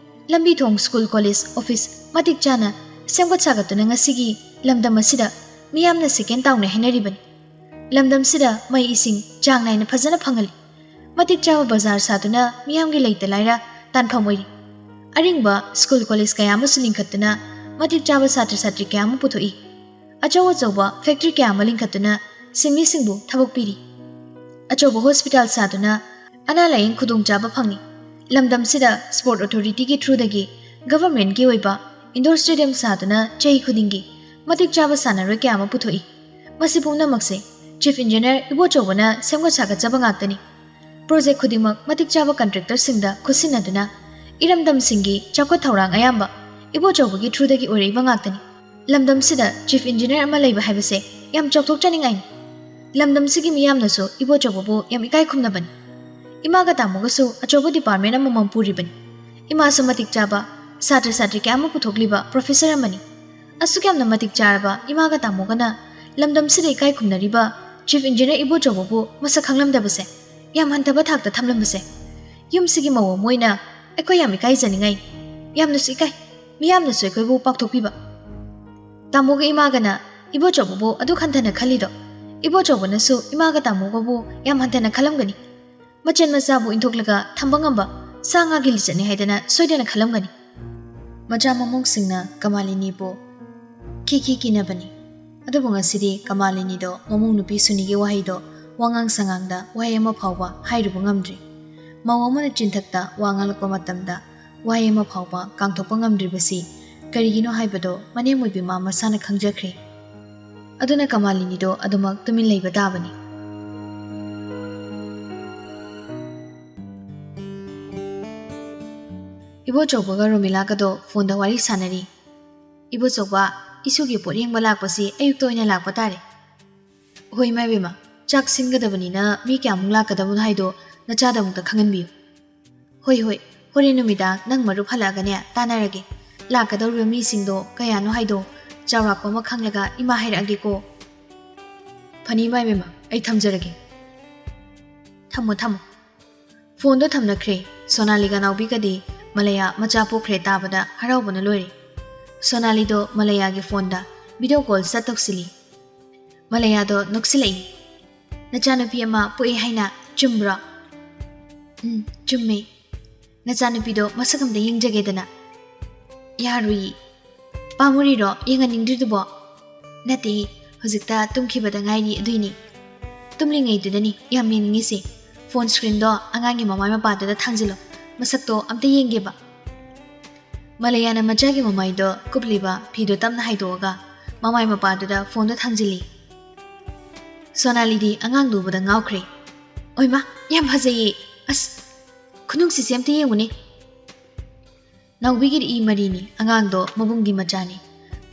ꯂꯝꯕꯤ ꯊꯣꯡ, ꯁ꯭ꯀꯨꯜ, ꯀꯣꯂꯦꯖ, ꯑꯣꯐꯤꯁ ꯃꯇꯤꯛ ꯆꯥꯅ ꯁꯦꯝꯒꯠ ꯁꯥꯒꯠꯇꯨꯅ ꯉꯁꯤꯒꯤ ꯂꯝꯗꯝ ꯑꯁꯤꯗ ꯃꯤꯌꯥꯝꯅ ꯁꯦꯀꯦꯟ ꯇꯥꯎꯅ ꯍꯥꯏꯅꯔꯤꯕꯅꯤ꯫ ꯂꯝꯗꯝꯁꯤꯗ ꯃꯩ ꯏꯁꯤꯡ ꯆꯥꯡ ꯅꯥꯏꯅ ꯐꯖꯅ ꯐꯪꯍꯜꯂꯤ꯫ ꯃꯇꯤꯛ ꯆꯥꯕ ꯕꯖꯥꯔ ꯁꯥꯗꯨꯅ ꯃꯤꯌꯥꯝꯒꯤ ꯂꯩꯇ ꯂꯥꯏꯔ ꯇꯥꯟꯐꯝ ꯑꯣꯏꯔꯤ꯫ ꯑꯔꯤꯡꯕ ꯁ꯭ꯀꯨꯜ ꯀꯣꯂꯦꯖ ꯀꯌꯥ ꯑꯃꯁꯨ ꯂꯤꯡꯈꯠꯇꯨꯅ ꯃꯇꯤꯛ ꯆꯥꯕ ꯁꯥꯇ꯭ꯔ ꯁꯥꯇ꯭ꯔꯤ ꯀꯌꯥ ꯑꯃ ꯄꯨꯊꯣꯛꯏ꯫ ꯑꯆꯧ ꯑꯆꯧꯕ ꯐꯦꯛꯇ꯭ꯔꯤ ꯀꯌꯥ ꯑꯃ ꯂꯤꯡꯈꯠꯇꯨꯅ ꯁꯤꯟꯃꯤꯁꯤꯡꯕꯨ ꯊꯕꯛ ꯄꯤꯔꯤ꯫ ꯑꯆꯧꯕ ꯍꯣꯁꯄꯤꯇꯥꯜ ꯁꯥꯗꯨꯅ ꯑꯅꯥ ꯂꯥꯌꯦꯡ ꯈꯨꯗꯣꯡꯆꯥꯕ ꯐꯪꯏ꯫ ꯂꯝꯗꯝꯁꯤꯗ ꯁ꯭ꯄꯣꯔꯠ ꯑꯣꯊꯣꯔꯤꯇꯤꯒꯤ ꯊ꯭ꯔꯨꯗꯒꯤ ꯒꯚꯔꯟꯃꯦꯟꯠꯀꯤ ꯑꯣꯏꯕ ꯏꯟꯗꯣꯔ ꯁ꯭ꯇꯦꯗꯤꯌꯝ ꯁꯥꯗꯨꯅ ꯆꯍꯤ ꯈꯨꯗꯤꯡꯒꯤ ꯃꯇꯤꯛ ꯆꯥꯕ ꯁꯥꯟꯅꯔꯣꯏ ꯀꯌꯥ ꯑꯃ ꯄꯨꯊꯣꯛꯏ꯫ ꯃꯁꯤ ꯄꯨꯝꯅꯃꯛꯁꯦ ꯆꯤꯐ ꯏꯟꯖꯤꯅꯤꯌꯔ ꯏꯕꯣꯆꯧꯕꯅ ꯁꯦꯝꯒꯠ ꯁꯥꯒꯠꯆꯕ ꯉꯥꯛꯇꯅꯤ꯫ ꯄ꯭ꯔꯣꯖꯦꯛ ꯈꯨꯗꯤꯡꯃꯛ ꯃꯇꯤꯛ ꯆꯥꯕ ꯀꯟꯇ꯭ꯔꯦꯛꯇꯔꯁꯤꯡꯗ ꯈꯨꯠꯁꯤꯟꯅꯗꯨꯅ ꯏꯔꯝꯗꯝꯁꯤꯡꯒꯤ ꯆꯥꯎꯈꯠ ꯊꯧꯔꯥꯡ ꯑꯌꯥꯝꯕ ꯏꯕꯣꯆꯧꯕꯒꯤ ꯊ꯭ꯔꯨꯗꯒꯤ ꯑꯣꯏꯔꯛꯏꯕ ꯉꯥꯛꯇꯅꯤ꯫ ꯂꯝꯗꯝꯁꯤꯗ ꯆꯤꯐ ꯏꯟꯖꯤꯅꯤꯌꯔ ꯑꯃ ꯂꯩꯕ ꯍꯥꯏꯕꯁꯦ ꯌꯥꯝ ꯆꯥꯎꯊꯣꯛꯆꯅꯤꯡꯉꯥꯏꯅꯤ꯫ ꯂꯝꯗꯝꯁꯤꯒꯤ ꯃꯤꯌꯥꯝꯅꯁꯨ ꯏꯕꯣꯆꯧꯕꯕꯨ ꯌꯥꯝ ꯏꯀꯥꯏ ꯈꯨꯝꯅꯕꯅꯤ꯫ ꯏꯃꯥꯒ ꯇꯥꯃꯣꯒꯁꯨ ꯑꯆꯧꯕ ꯗꯤꯄꯥꯔꯠꯃꯦꯟ ꯑꯃꯃꯝ ꯄꯨꯔꯤꯕꯅꯤ꯫ ꯏꯃꯥꯁꯨ ꯃꯇꯤꯛ ꯆꯥꯕ, ꯁꯥꯇ꯭ꯔ ꯁꯥꯇ꯭ꯔꯤ ꯀꯌꯥ ꯑꯃ ꯄꯨꯊꯣꯛꯂꯤꯕ ꯄ꯭ꯔꯣꯐꯦꯁꯔ ꯑꯃꯅꯤ꯫ ꯑꯁꯨꯛ ꯌꯥꯝꯅ ꯃꯇꯤꯛ ꯆꯥꯔꯕ ꯏꯃꯥꯒ ꯇꯥꯃꯣꯒꯅ ꯂꯝꯗꯝꯁꯤꯗ ꯏꯀꯥꯏ ꯈꯨꯝꯅꯔꯤꯕ ꯆꯤꯐ ꯏꯟꯖꯤꯅꯤꯌꯔ ꯏꯕꯣꯆꯧꯕꯕꯨ ꯃꯁꯛ ꯈꯪꯂꯝꯗꯕꯁꯦ ꯌꯥꯝ ꯍꯟꯊꯕ ꯊꯥꯛꯇ ꯊꯝꯂꯝꯕꯁꯦ꯫ ꯌꯨꯝꯁꯤꯒꯤ ꯃꯧ ꯑꯃ ꯑꯣꯏꯅ ꯑꯩꯈꯣꯏ ꯌꯥꯝ ꯏꯀꯥꯏꯖꯅꯤꯡꯉꯥꯏ꯫ ꯌꯥꯝꯅꯁꯨ ꯏꯀꯥꯏ ꯃꯤꯌꯥꯝꯅꯁꯨ ꯑꯩꯈꯣꯏꯕꯨ ꯄꯥꯛꯊꯣꯛꯄꯤꯕ꯫ ꯇꯥꯃꯣꯒ ꯏꯃꯥꯒꯅ ꯏꯕꯣꯆꯧꯕꯕꯨ ꯑꯗꯨꯛ ꯍꯟꯊꯅ ꯈꯜꯂꯤꯗꯣ, ꯏꯕꯣꯆꯧꯕꯅꯁꯨ ꯏꯃꯥꯒ ꯇꯥꯃꯣꯒꯕꯨ ꯌꯥꯝ ꯍꯟꯊꯅ ꯈꯜꯂꯝꯒꯅꯤ꯫ ꯃꯆꯟ ꯃꯆꯥꯕꯨ ꯏꯟꯊꯣꯛꯂꯒ ꯊꯝꯕ ꯉꯝꯕ ꯁꯥ ꯉꯥꯒꯤ ꯂꯤꯆꯠꯅꯤ ꯍꯥꯏꯗꯅ ꯁꯣꯏꯗꯅ ꯈꯜꯂꯝꯒꯅꯤ꯫ ꯃꯆꯥ ꯃꯃꯧꯁꯤꯡꯅ ꯀꯃꯥꯂꯤꯅꯤꯕꯨ ꯈꯤ ꯈꯤ ꯀꯤꯅꯕꯅꯤ꯫ ꯑꯗꯨꯕꯨ ꯉꯁꯤꯗꯤ ꯀꯃꯥꯂꯤꯅꯤꯗꯣ ꯃꯃꯧ ꯅꯨꯄꯤ ꯁꯨꯅꯤꯒꯤ ꯋꯥꯍꯩꯗꯣ ꯋꯥꯉꯥꯡ ꯁꯉꯥꯡꯗ ꯋꯥꯍꯩ ꯑꯃ ꯐꯥꯎꯕ ꯍꯥꯏꯔꯨꯕ ꯉꯝꯗ꯭ꯔꯤ꯫ ꯃꯧ ꯑꯃꯅ ꯆꯤꯟꯊꯛꯇ ꯋꯥ ꯉꯥꯡꯂꯛꯄ ꯃꯇꯝꯗ ꯋꯥꯍꯩ ꯑꯃ ꯐꯥꯎꯕ ꯀꯥꯡꯊꯣꯛꯄ ꯉꯝꯗ꯭ꯔꯤꯕꯁꯤ ꯀꯔꯤꯒꯤꯅꯣ ꯍꯥꯏꯕꯗꯣ ꯃꯅꯦꯝ ꯑꯣꯏꯕꯤ ꯃꯥ ꯃꯁꯥꯅ ꯈꯪꯖꯈ꯭ꯔꯦ꯫ ꯑꯗꯨꯅ ꯀꯃꯥꯂꯤꯅꯤꯗꯣ ꯑꯗꯨꯃꯛ ꯇꯨꯃꯤꯟ ꯂꯩꯕ ꯇꯥꯕꯅꯤ꯫ ꯏꯕꯣꯆꯧꯕꯒ ꯔꯣꯃꯤꯂꯥꯒꯗꯣ ꯐꯣꯟꯗ ꯋꯥꯔꯤ ꯁꯥꯟꯅꯔꯤ꯫ "ꯏꯕꯣꯆꯧꯕ, ꯏꯁꯨꯒꯤ ꯄꯣꯠ ꯌꯦꯡꯕ ꯂꯥꯛꯄꯁꯤ ꯑꯌꯨꯛꯇ ꯑꯣꯏꯅ ꯂꯥꯛꯄ ꯇꯥꯔꯦ꯫ ꯍꯣꯏ ꯏꯃꯥ ꯏꯕꯦꯝꯃ, ꯆꯥꯛ ꯁꯤꯟꯒꯗꯕꯅꯤꯅ ꯃꯤ ꯀꯌꯥꯃꯨꯛ ꯂꯥꯛꯀꯗꯕꯅꯣ ꯍꯥꯏꯗꯣ ꯅꯆꯥꯗ ꯑꯃꯨꯛꯇ ꯈꯪꯍꯟꯕꯤꯌꯨ꯫" "ꯍꯣꯏ ꯍꯣꯏ, ꯍꯣꯔꯦꯟ ꯅꯨꯃꯤꯗꯥꯡ ꯅꯪ ꯃꯔꯨꯞ ꯍꯜꯂꯛꯑꯒꯅꯦ ꯇꯥꯟꯅꯔꯒꯦ꯫ ꯂꯥꯛꯀꯗꯧꯔꯤꯕ ꯃꯤꯁꯤꯡꯗꯣ ꯀꯌꯥꯅꯣ ꯍꯥꯏꯗꯣ ꯆꯥꯎꯔꯥꯛꯄ ꯑꯃ ꯈꯪꯂꯒ ꯏꯃꯥ ꯍꯥꯏꯔꯛꯑꯒꯦꯀꯣ꯫" "ꯐꯅꯤ ꯏꯃꯥ ꯏꯕꯦꯝꯃ, ꯑꯩ ꯊꯝꯖꯔꯒꯦ꯫" "ꯊꯝꯃꯣ ꯊꯝꯃꯣ꯫" ꯐꯣꯟꯗꯣ ꯊꯝꯅꯈ꯭ꯔꯦ꯫ ꯁꯣꯅꯥꯂꯤꯒ ꯅꯥꯎꯕꯤꯒꯗꯤ ꯃꯂꯌꯥ ꯃꯆꯥ ꯄꯣꯛꯈ꯭ꯔꯦ ꯇꯥꯕꯗ ꯍꯔꯥꯎꯕꯅ ꯂꯣꯏꯔꯦ꯫ ꯁꯣꯅꯥꯂꯤꯗꯣ ꯃꯂꯌꯥꯒꯤ ꯐꯣꯟꯗ ꯚꯤꯗꯤꯑꯣ ꯀꯣꯜ ꯆꯠ ꯇꯧꯁꯤꯜꯂꯤ꯫ ꯃꯂꯌꯥꯗꯣ ꯅꯣꯛꯁꯤꯜꯂꯛꯏ꯫ "ꯅꯆꯥꯅꯨꯄꯤ ꯑꯃ ꯄꯣꯛꯑꯦ ꯍꯥꯏꯅ ꯆꯨꯝꯕ꯭ꯔꯣ?" "ꯎꯝ, ꯆꯨꯝꯃꯦ꯫ ꯅꯆꯥꯅꯨꯄꯤꯗꯣ ꯃꯁꯛ ꯑꯝꯇ ꯌꯦꯡꯖꯒꯦꯗꯅ꯫" "ꯌꯥꯔꯨꯏ꯫" "ꯄꯥꯝꯃꯨꯔꯤꯔꯣ ꯌꯦꯡꯍꯟꯅꯤꯡꯗ꯭ꯔꯤꯗꯨꯕꯣ?" "ꯅꯠꯇꯦ, ꯍꯧꯖꯤꯛꯇ ꯇꯨꯝꯈꯤꯕꯗ ꯉꯥꯏꯔꯤ ꯑꯗꯨꯏꯅꯤ꯫ ꯇꯨꯝꯂꯤꯉꯩꯗꯨꯗꯅꯤ ꯌꯥꯝ ꯌꯦꯡꯅꯤꯡꯉꯤꯁꯦ꯫ ꯐꯣꯟ ꯁ꯭ꯀ꯭ꯔꯤꯟꯗꯣ ꯑꯉꯥꯡꯒꯤ ꯃꯃꯥꯏ ꯃꯄꯥꯗꯨꯗ ꯊꯥꯡꯖꯤꯜꯂꯣ, ꯃꯁꯛꯇꯣ ꯑꯝꯇ ꯌꯦꯡꯒꯦꯕ꯫" ꯃꯂꯌꯥꯅ ꯃꯆꯥꯒꯤ ꯃꯃꯥꯏꯗꯣ ꯀꯨꯞꯂꯤꯕ ꯐꯤꯗꯣ ꯇꯞꯅ ꯍꯥꯏꯗꯣꯛꯑꯒ ꯃꯃꯥꯏ ꯃꯄꯥꯗꯨꯗ ꯐꯣꯟꯗꯣ ꯊꯥꯡꯖꯤꯜꯂꯤ꯫ ꯁꯣꯅꯥꯂꯤꯗꯤ ꯑꯉꯥꯡꯗꯨ ꯎꯕꯗ ꯉꯥꯎꯈ꯭ꯔꯦ꯫ "ꯑꯣꯏꯃꯥ, ꯌꯥꯝ ꯐꯖꯩꯌꯦ꯫ ꯑꯁ, ꯈꯨꯅꯨꯡꯁꯤꯁꯦ ꯑꯝꯇ ꯌꯦꯡꯉꯨꯅꯦ꯫" ꯅꯥꯎꯕꯤꯒꯤꯗꯤ ꯏ ꯃꯔꯤꯅꯤ, ꯑꯉꯥꯡꯗꯣ ꯃꯕꯨꯡꯒꯤ ꯃꯆꯥꯅꯤ꯫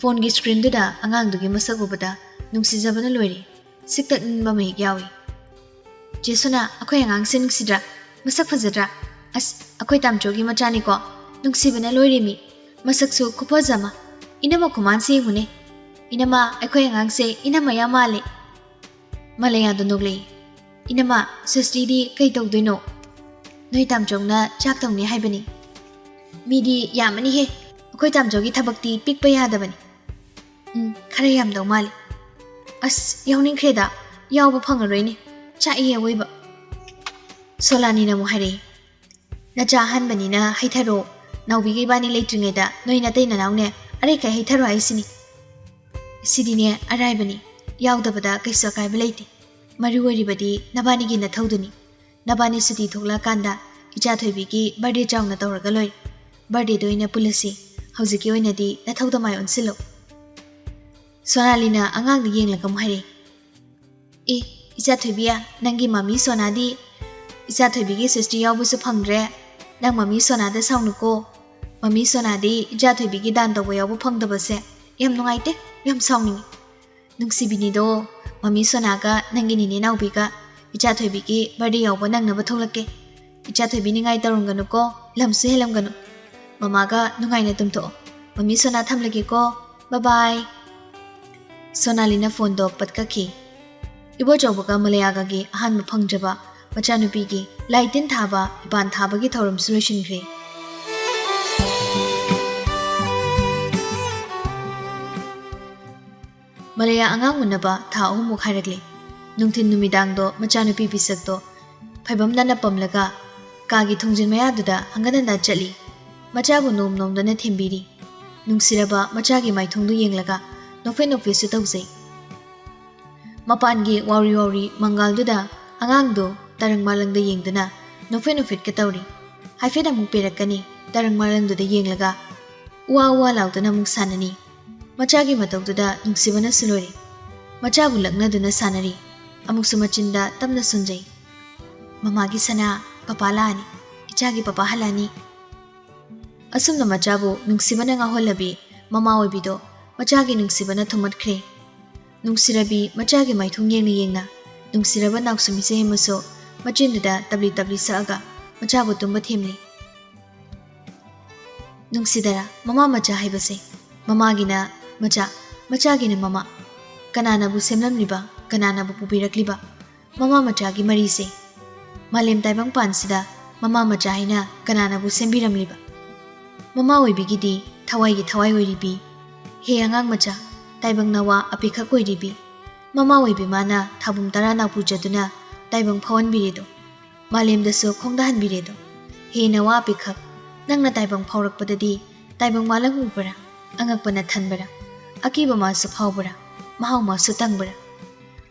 ꯐꯣꯟꯒꯤ ꯁ꯭ꯀ꯭ꯔꯤꯟꯗꯨꯗ ꯑꯉꯥꯡꯗꯨꯒꯤ ꯃꯁꯛ ꯎꯕꯗ ꯅꯨꯡꯁꯤꯖꯕꯅ ꯂꯣꯏꯔꯦ꯫ ꯁꯤꯛꯇꯛ ꯅꯤꯡꯕ ꯃꯍꯤꯛ ꯌꯥꯎꯏ꯫ "ꯆꯦ ꯁꯣꯅꯥ, ꯑꯩꯈꯣꯏ ꯑꯉꯥꯡꯁꯦ ꯅꯨꯡꯁꯤꯗ꯭ꯔꯥ? ꯃꯁꯛ ꯐꯖꯗ꯭ꯔꯥ? ꯑꯁ, ꯑꯩꯈꯣꯏ ꯇꯥꯝꯆꯧꯒꯤ ꯃꯆꯥꯅꯤꯀꯣ꯫ ꯅꯨꯡꯁꯤꯕꯅ ꯂꯣꯏꯔꯦꯃꯤ꯫ ꯃꯁꯛꯁꯨ ꯈꯨꯐꯖ ꯑꯃ꯫ ꯏꯅꯝꯃ ꯈꯨꯃꯥꯟꯁꯦ ꯌꯦꯡꯉꯨꯅꯦ꯫ ꯏꯅꯝꯃ, ꯑꯩꯈꯣꯏ ꯑꯉꯥꯡꯁꯦ ꯏꯅꯝꯃ ꯌꯥꯝ ꯃꯥꯜꯂꯦ꯫" ꯃꯂꯌꯥꯗꯣ ꯅꯣꯛꯂꯛꯏ꯫ "ꯏꯅꯝꯃ, ꯁ꯭ꯔꯤꯁꯇꯤꯗꯤ ꯀꯩ ꯇꯧꯗꯣꯏꯅꯣ?" "ꯅꯣꯏ ꯇꯥꯝꯆꯧꯅ ꯆꯥꯛ ꯊꯣꯡꯅꯤ ꯍꯥꯏꯕꯅꯤ꯫" "ꯃꯤꯗꯤ ꯌꯥꯝꯃꯅꯤꯍꯦ꯫ ꯑꯩꯈꯣꯏ ꯇꯥꯝꯆꯧꯒꯤ ꯊꯕꯛꯇꯤ ꯄꯤꯛꯄ ꯌꯥꯗꯕꯅꯤ꯫" "ꯎꯝ, ꯈꯔ ꯌꯥꯝꯗꯧ ꯃꯥꯜꯂꯤ꯫" "ꯑꯁ, ꯌꯥꯎꯅꯤꯡꯈ꯭ꯔꯦꯗ꯫ ꯌꯥꯎꯕ ꯐꯪꯉꯔꯣꯏꯅꯦ꯫ ꯆꯥꯛꯏ ꯑꯋꯣꯏꯕ꯫" ꯁꯣꯂꯥꯅꯤꯅ ꯑꯃꯨꯛ ꯍꯥꯏꯔꯛꯏ꯫ "ꯅꯆꯥ ꯑꯍꯥꯟꯕꯅꯤꯅ ꯍꯩꯊꯔꯣ꯫ ꯅꯥꯎꯕꯤꯒ ꯏꯕꯥꯅꯤ ꯂꯩꯇ꯭ꯔꯤꯉꯩꯗ ꯅꯣꯏ ꯅꯇꯩ ꯅꯅꯥꯎꯅꯦ ꯑꯔꯩꯈꯩ ꯍꯩꯊꯔꯣ ꯍꯥꯏꯁꯤꯅꯤ꯫" "ꯁꯤꯗꯤꯅꯦ ꯑꯔꯥꯏꯕꯅꯤ꯫ ꯌꯥꯎꯗꯕꯗ ꯀꯩꯁꯨ ꯑꯀꯥꯏꯕ ꯂꯩꯇꯦ꯫ ꯃꯔꯨ ꯑꯣꯏꯔꯤꯕꯗꯤ ꯅꯕꯥꯅꯤꯒꯤ ꯅꯊꯧꯗꯨꯅꯤ꯫ ꯅꯕꯥꯅꯤ ꯁꯨꯇꯤ ꯊꯣꯛꯂꯛꯑꯀꯥꯟꯗ ꯏꯆꯥ ꯊꯣꯏꯕꯤꯒꯤ ꯕꯥꯔꯗꯦ ꯆꯥꯎꯅ ꯇꯧꯔꯒ ꯂꯣꯏꯔꯦ꯫ ꯕꯥꯔꯗꯦꯗ ꯑꯣꯏꯅ ꯄꯨꯜꯂꯁꯤ꯫ ꯍꯧꯖꯤꯛꯀꯤ ꯑꯣꯏꯅꯗꯤ ꯅꯊꯧꯗ ꯃꯥꯏ ꯑꯣꯟꯁꯤꯜꯂꯨ꯫" ꯁꯣꯅꯥꯂꯤꯅ ꯑꯉꯥꯡꯗ ꯌꯦꯡꯂꯒ ꯑꯃꯨꯛ ꯍꯥꯏꯔꯛꯏ꯫ "ꯑꯦ, ꯏꯆꯥ ꯊꯣꯏꯕꯤ, ꯅꯪꯒꯤ ꯃꯃꯤ ꯁꯣꯅꯥꯗꯤ ꯏꯆꯥ ꯊꯣꯏꯕꯤꯒꯤ ꯁ꯭ꯔꯤꯁꯇꯤ ꯌꯥꯎꯕꯁꯨ ꯐꯪꯗ꯭ꯔꯦ, ꯅꯪ ꯃꯃꯤ ꯁꯣꯅꯥꯗ ꯁꯥꯎꯅꯨꯀꯣ꯫ ꯃꯃꯤ ꯁꯣꯅꯥꯗꯤ ꯏꯆꯥ ꯊꯣꯏꯕꯤꯒꯤ ꯗꯥꯟ ꯇꯧꯕ ꯌꯥꯎꯕ ꯐꯪꯗꯕꯁꯦ ꯌꯥꯝ ꯅꯨꯡꯉꯥꯏꯇꯦ, ꯌꯥꯝ ꯁꯥꯎꯅꯤꯡꯉꯤ꯫ ꯅꯨꯡꯁꯤꯕꯤꯅꯤꯗꯣ, ꯃꯃꯤ ꯁꯣꯅꯥꯒ ꯅꯪꯒꯤ ꯅꯤꯅꯦ ꯅꯥꯎꯕꯤꯒ ꯏꯆꯥ ꯊꯣꯏꯕꯤꯒꯤ ꯕꯥꯔꯗꯦ ꯌꯥꯎꯕ ꯅꯪꯅꯕ ꯊꯣꯛꯂꯛꯀꯦ꯫ ꯏꯆꯥ ꯊꯣꯏꯕꯤ ꯅꯤꯡꯉꯥꯏ ꯇꯧꯔꯝꯒꯅꯨꯀꯣ, ꯂꯝꯁꯨ ꯍꯦꯜꯂꯝꯒꯅꯨ꯫ ꯃꯃꯥꯒ ꯅꯨꯡꯉꯥꯏꯅ ꯇꯨꯝꯊꯣꯛꯑꯣ꯫ ꯃꯃꯤ ꯁꯣꯅꯥ ꯊꯝꯂꯒꯦꯀꯣ꯫ ꯕꯥꯏ ꯕꯥꯏ꯫ ꯁꯣꯅꯥꯂꯤꯅ ꯐꯣꯟꯗꯣ ꯄꯠ ꯀꯛꯈꯤ꯫ ꯏꯕꯣꯆꯧꯕꯒ ꯃꯂꯌꯥꯒꯒꯤ ꯑꯍꯥꯟꯕ ꯐꯪꯖꯕ ꯃꯆꯥꯅꯨꯄꯤꯒꯤ ꯂꯥꯏ ꯇꯤꯟ ꯊꯥꯕ, ꯏꯄꯥꯟ ꯊꯥꯕꯒꯤ ꯊꯧꯔꯝꯁꯨ ꯂꯣꯏꯁꯤꯟꯈ꯭ꯔꯦ꯫ ꯃꯂꯌꯥ ꯑꯉꯥꯡ ꯎꯅꯕ ꯊꯥ ꯑꯍꯨꯝꯃꯨꯛ ꯍꯥꯏꯔꯛꯂꯦ꯫ ꯅꯨꯡꯊꯤꯜ ꯅꯨꯃꯤꯗꯥꯡꯗꯣ ꯃꯆꯥꯅꯨꯄꯤ ꯄꯤꯁꯛꯇꯣ ꯐꯩꯕꯝꯗꯅ ꯄꯝꯂꯒ ꯀꯥꯒꯤ ꯊꯣꯡꯖꯤꯟ ꯃꯌꯥꯗꯨꯗ ꯍꯪꯒꯠ ꯍꯟꯗꯥ ꯆꯠꯂꯤ꯫ ꯃꯆꯥꯕꯨ ꯅꯣꯝ ꯅꯣꯝꯗꯅ ꯊꯦꯝꯕꯤꯔꯤ꯫ ꯅꯨꯡꯁꯤꯔꯕ ꯃꯆꯥꯒꯤ ꯃꯥꯏꯊꯣꯡꯗꯨ ꯌꯦꯡꯂꯒ ꯅꯣꯛꯐꯦꯠ ꯅꯣꯛꯐꯦꯠꯁꯨ ꯇꯧꯖꯩ꯫ ꯃꯄꯥꯟꯒꯤ ꯋꯥꯎꯔꯤ ꯋꯥꯎꯔꯤ ꯃꯪꯒꯥꯜꯗꯨꯗ ꯑꯉꯥꯡꯗꯨ ꯇꯔꯪ ꯃꯥꯂꯪꯗ ꯌꯦꯡꯗꯨꯅ ꯅꯣꯛꯐꯦꯠ ꯅꯣꯛꯐꯦꯠꯀ ꯇꯧꯔꯤ꯫ ꯍꯥꯏꯐꯦꯠ ꯑꯃꯨꯛ ꯄꯦꯔꯛꯀꯅꯤ, ꯇꯔꯪ ꯃꯥꯂꯪꯗꯨꯗ ꯌꯦꯡꯂꯒ ꯎꯋꯥ ꯎꯋꯥ ꯂꯥꯎꯗꯨꯅ ꯑꯃꯨꯛ ꯁꯥꯟꯅꯅꯤ꯫ ꯃꯆꯥꯒꯤ ꯃꯇꯧꯗꯨꯗ ꯅꯨꯡꯁꯤꯕꯅꯁꯨ ꯂꯣꯏꯔꯦ꯫ ꯃꯆꯥꯕꯨ ꯂꯛꯅꯗꯨꯅ ꯁꯥꯟꯅꯔꯤ꯫ ꯑꯃꯨꯛꯁꯨ ꯃꯆꯤꯟꯗ ꯇꯞꯅ ꯁꯨꯝꯖꯩ꯫ "ꯃꯃꯥꯒꯤ ꯁꯅꯥ, ꯄꯄꯥ ꯂꯥꯛꯑꯅꯤ, ꯏꯆꯥꯒꯤ ꯄꯄꯥ ꯍꯜꯂꯛꯑꯅꯤ꯫" ꯑꯁꯨꯝꯅ ꯃꯆꯥꯕꯨ ꯅꯨꯡꯁꯤꯕꯅ ꯉꯥꯎꯍꯜꯂꯕꯤ ꯃꯃꯥ ꯑꯣꯏꯕꯤꯗꯣ ꯃꯆꯥꯒꯤ ꯅꯨꯡꯁꯤꯕꯅ ꯊꯨꯝꯃꯠꯈ꯭ꯔꯦ꯫ ꯅꯨꯡꯁꯤꯔꯕꯤ ꯃꯆꯥꯒꯤ ꯃꯥꯏꯊꯣꯡ ꯌꯦꯡꯅ ꯌꯦꯡꯅ ꯅꯨꯡꯁꯤꯔꯕ ꯅꯥꯎꯁꯨꯝ ꯏꯆꯦ ꯑꯃꯁꯨ ꯃꯆꯤꯟꯗꯨꯗ ꯇꯞꯂꯤ ꯇꯞꯂꯤ ꯁꯛꯑꯒ ꯃꯆꯥꯕꯨ ꯇꯨꯝꯕ ꯊꯦꯝꯂꯤ꯫ ꯅꯨꯡꯁꯤꯗꯔꯥ ꯃꯃꯥ ꯃꯆꯥ ꯍꯥꯏꯕꯁꯦ? ꯃꯃꯥꯒꯤꯅ ꯃꯆꯥ, ꯃꯆꯥꯒꯤꯅ ꯃꯃꯥ꯫ ꯀꯅꯥꯅꯕꯨ ꯁꯦꯝꯂꯝꯂꯤꯕ, ꯀꯅꯥꯅꯕꯨ ꯄꯨꯕꯤꯔꯛꯂꯤꯕ? ꯃꯃꯥ ꯃꯆꯥꯒꯤ ꯃꯔꯤꯁꯦ꯫ ꯃꯥꯂꯦꯝ ꯇꯥꯏꯕꯪ ꯄꯥꯟꯁꯤꯗ ꯃꯃꯥ ꯃꯆꯥ ꯍꯥꯏꯅ ꯀꯅꯥꯅꯕꯨ ꯁꯦꯝꯕꯤꯔꯝꯂꯤꯕ? ꯃꯃꯥ ꯑꯣꯏꯕꯤꯒꯤꯗꯤ ꯊꯋꯥꯏꯒꯤ ꯊꯋꯥꯏ ꯑꯣꯏꯔꯤꯕꯤ꯫ ꯍꯦ ꯑꯉꯥꯡ ꯃꯆꯥ, ꯇꯥꯏꯕꯪ ꯅꯋꯥ ꯑꯄꯤꯛꯈꯛ ꯑꯣꯏꯔꯤꯕꯤ꯫ ꯃꯃꯥ ꯑꯣꯏꯕꯤ ꯃꯥꯅ ꯊꯥꯕꯨꯝ ꯇꯔꯥ ꯅꯥꯎꯄꯨꯖꯗꯨꯅ ꯇꯥꯏꯕꯪ ꯐꯥꯎꯍꯟꯕꯤꯔꯦꯗꯣ꯫ ꯃꯥꯂꯦꯝꯗꯁꯨ ꯈꯣꯡꯗꯥꯍꯟꯕꯤꯔꯦꯗꯣ꯫ ꯍꯦ ꯅꯋꯥ ꯑꯄꯤꯛꯈꯛ, ꯅꯪꯅ ꯇꯥꯏꯕꯪ ꯐꯥꯎꯔꯛꯄꯗꯗꯤ ꯇꯥꯏꯕꯪ ꯃꯥꯂꯪ ꯎꯕ꯭ꯔꯥ? ꯑꯉꯛꯄꯅ ꯊꯟꯕ꯭ꯔꯥ? ꯑꯀꯤꯕ ꯃꯥꯁꯨ ꯐꯥꯎꯕ꯭ꯔꯥ? ꯃꯍꯥꯎ ꯃꯥꯁꯨ ꯇꯪꯕ꯭ꯔꯥ?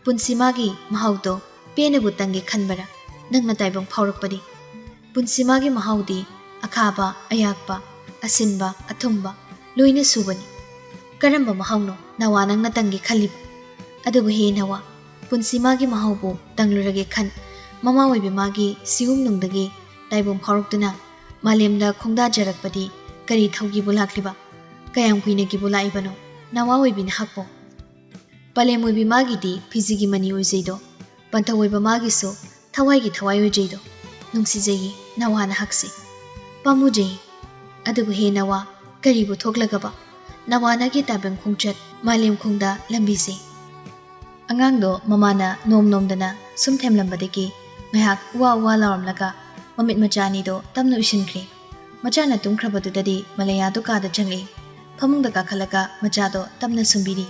ꯄꯨꯟꯁꯤ ꯃꯥꯒꯤ ꯃꯍꯥꯎꯗꯣ ꯄꯦꯟꯅꯕꯨ ꯇꯪꯒꯦ ꯈꯟꯕꯔꯥ? ꯅꯪꯅ ꯇꯥꯏꯕꯪ ꯐꯥꯎꯔꯛꯄꯗꯤ꯫ ꯄꯨꯟꯁꯤ ꯃꯥꯒꯤ ꯃꯍꯥꯎꯗꯤ ꯑꯈꯥꯕ, ꯑꯌꯥꯛꯄ, ꯑꯁꯤꯟꯕ, ꯑꯊꯨꯝꯕ ꯂꯣꯏꯅ ꯁꯨꯕꯅꯤ꯫ ꯀꯔꯝꯕ ꯃꯍꯥꯎꯅꯣ ꯅꯋꯥ ꯅꯪꯅ ꯇꯪꯒꯦ ꯈꯜꯂꯤꯕ? ꯑꯗꯨꯕꯨ ꯍꯦ ꯅꯋꯥ, ꯄꯨꯟꯁꯤ ꯃꯥꯒꯤ ꯃꯍꯥꯎꯕꯨ ꯇꯪꯂꯨꯔꯒꯦ ꯈꯟ, ꯃꯃꯥ ꯑꯣꯏꯕꯤ ꯃꯥꯒꯤ ꯁꯤꯒꯨꯝꯅꯨꯡꯗꯒꯤ ꯇꯥꯏꯕꯪ ꯐꯥꯎꯔꯛꯇꯨꯅ ꯃꯥꯂꯦꯝꯗ ꯈꯣꯡꯗꯥꯖꯔꯛꯄꯗꯤ ꯀꯔꯤ ꯊꯧꯒꯤꯕꯨ ꯂꯥꯛꯂꯤꯕ? ꯀꯌꯥꯝ ꯀꯨꯏꯅꯒꯤꯕꯨ ꯂꯥꯛꯏꯕꯅꯣ? ꯅꯋꯥ ꯑꯣꯏꯕꯤ ꯅꯍꯥꯛꯄꯣ꯫ ꯄꯂꯦꯝ ꯑꯣꯏꯕꯤ ꯃꯥꯒꯤꯗꯤ ꯐꯤꯖꯤꯒꯤ ꯃꯅꯤ ꯑꯣꯏꯖꯩꯗꯣ꯫ ꯄꯟꯊꯧ ꯑꯣꯏꯕ ꯃꯥꯒꯤꯁꯨ ꯊꯋꯥꯏꯒꯤ ꯊꯋꯥꯏ ꯑꯣꯏꯖꯩꯗꯣ꯫ ꯅꯨꯡꯁꯤꯖꯩꯌꯦ ꯅꯋꯥ ꯅꯍꯥꯛꯁꯦ꯫ ꯄꯥꯝꯃꯨꯖꯩꯌꯦ꯫ ꯑꯗꯨꯕꯨ ꯍꯦ ꯅꯋꯥ, ꯀꯔꯤꯕꯨ ꯊꯣꯛꯂꯒꯕ? ꯅꯋꯥꯅꯒꯤ ꯇꯥꯏꯕꯪ ꯈꯣꯡꯆꯠ ꯃꯥꯂꯦꯝ ꯈꯣꯡꯗ ꯂꯝꯕꯤꯁꯦ꯫ ꯑꯉꯥꯡꯗꯣ ꯃꯃꯥꯅ ꯅꯣꯝ ꯅꯣꯝꯗꯅ ꯁꯨꯝ ꯊꯦꯝꯂꯝꯕꯗꯒꯤ ꯉꯥꯏꯍꯥꯛ ꯎꯋꯥ ꯎꯋꯥ ꯂꯥꯎꯔꯝꯂꯒ ꯃꯃꯤꯠ ꯃꯆꯥ ꯑꯅꯤꯗꯣ ꯇꯞꯅ ꯎꯏꯁꯤꯟꯈ꯭ꯔꯦ꯫ ꯃꯆꯥꯅ ꯇꯨꯝꯈ꯭ꯔꯕꯗꯨꯗꯗꯤ ꯃꯂꯌꯥꯗꯣ ꯀꯥꯗ ꯆꯪꯂꯛꯏ꯫ ꯐꯃꯨꯡꯗ ꯀꯥꯈꯠꯂꯒ ꯃꯆꯥꯗꯣ ꯇꯞꯅ ꯁꯨꯝꯕꯤꯔꯤ꯫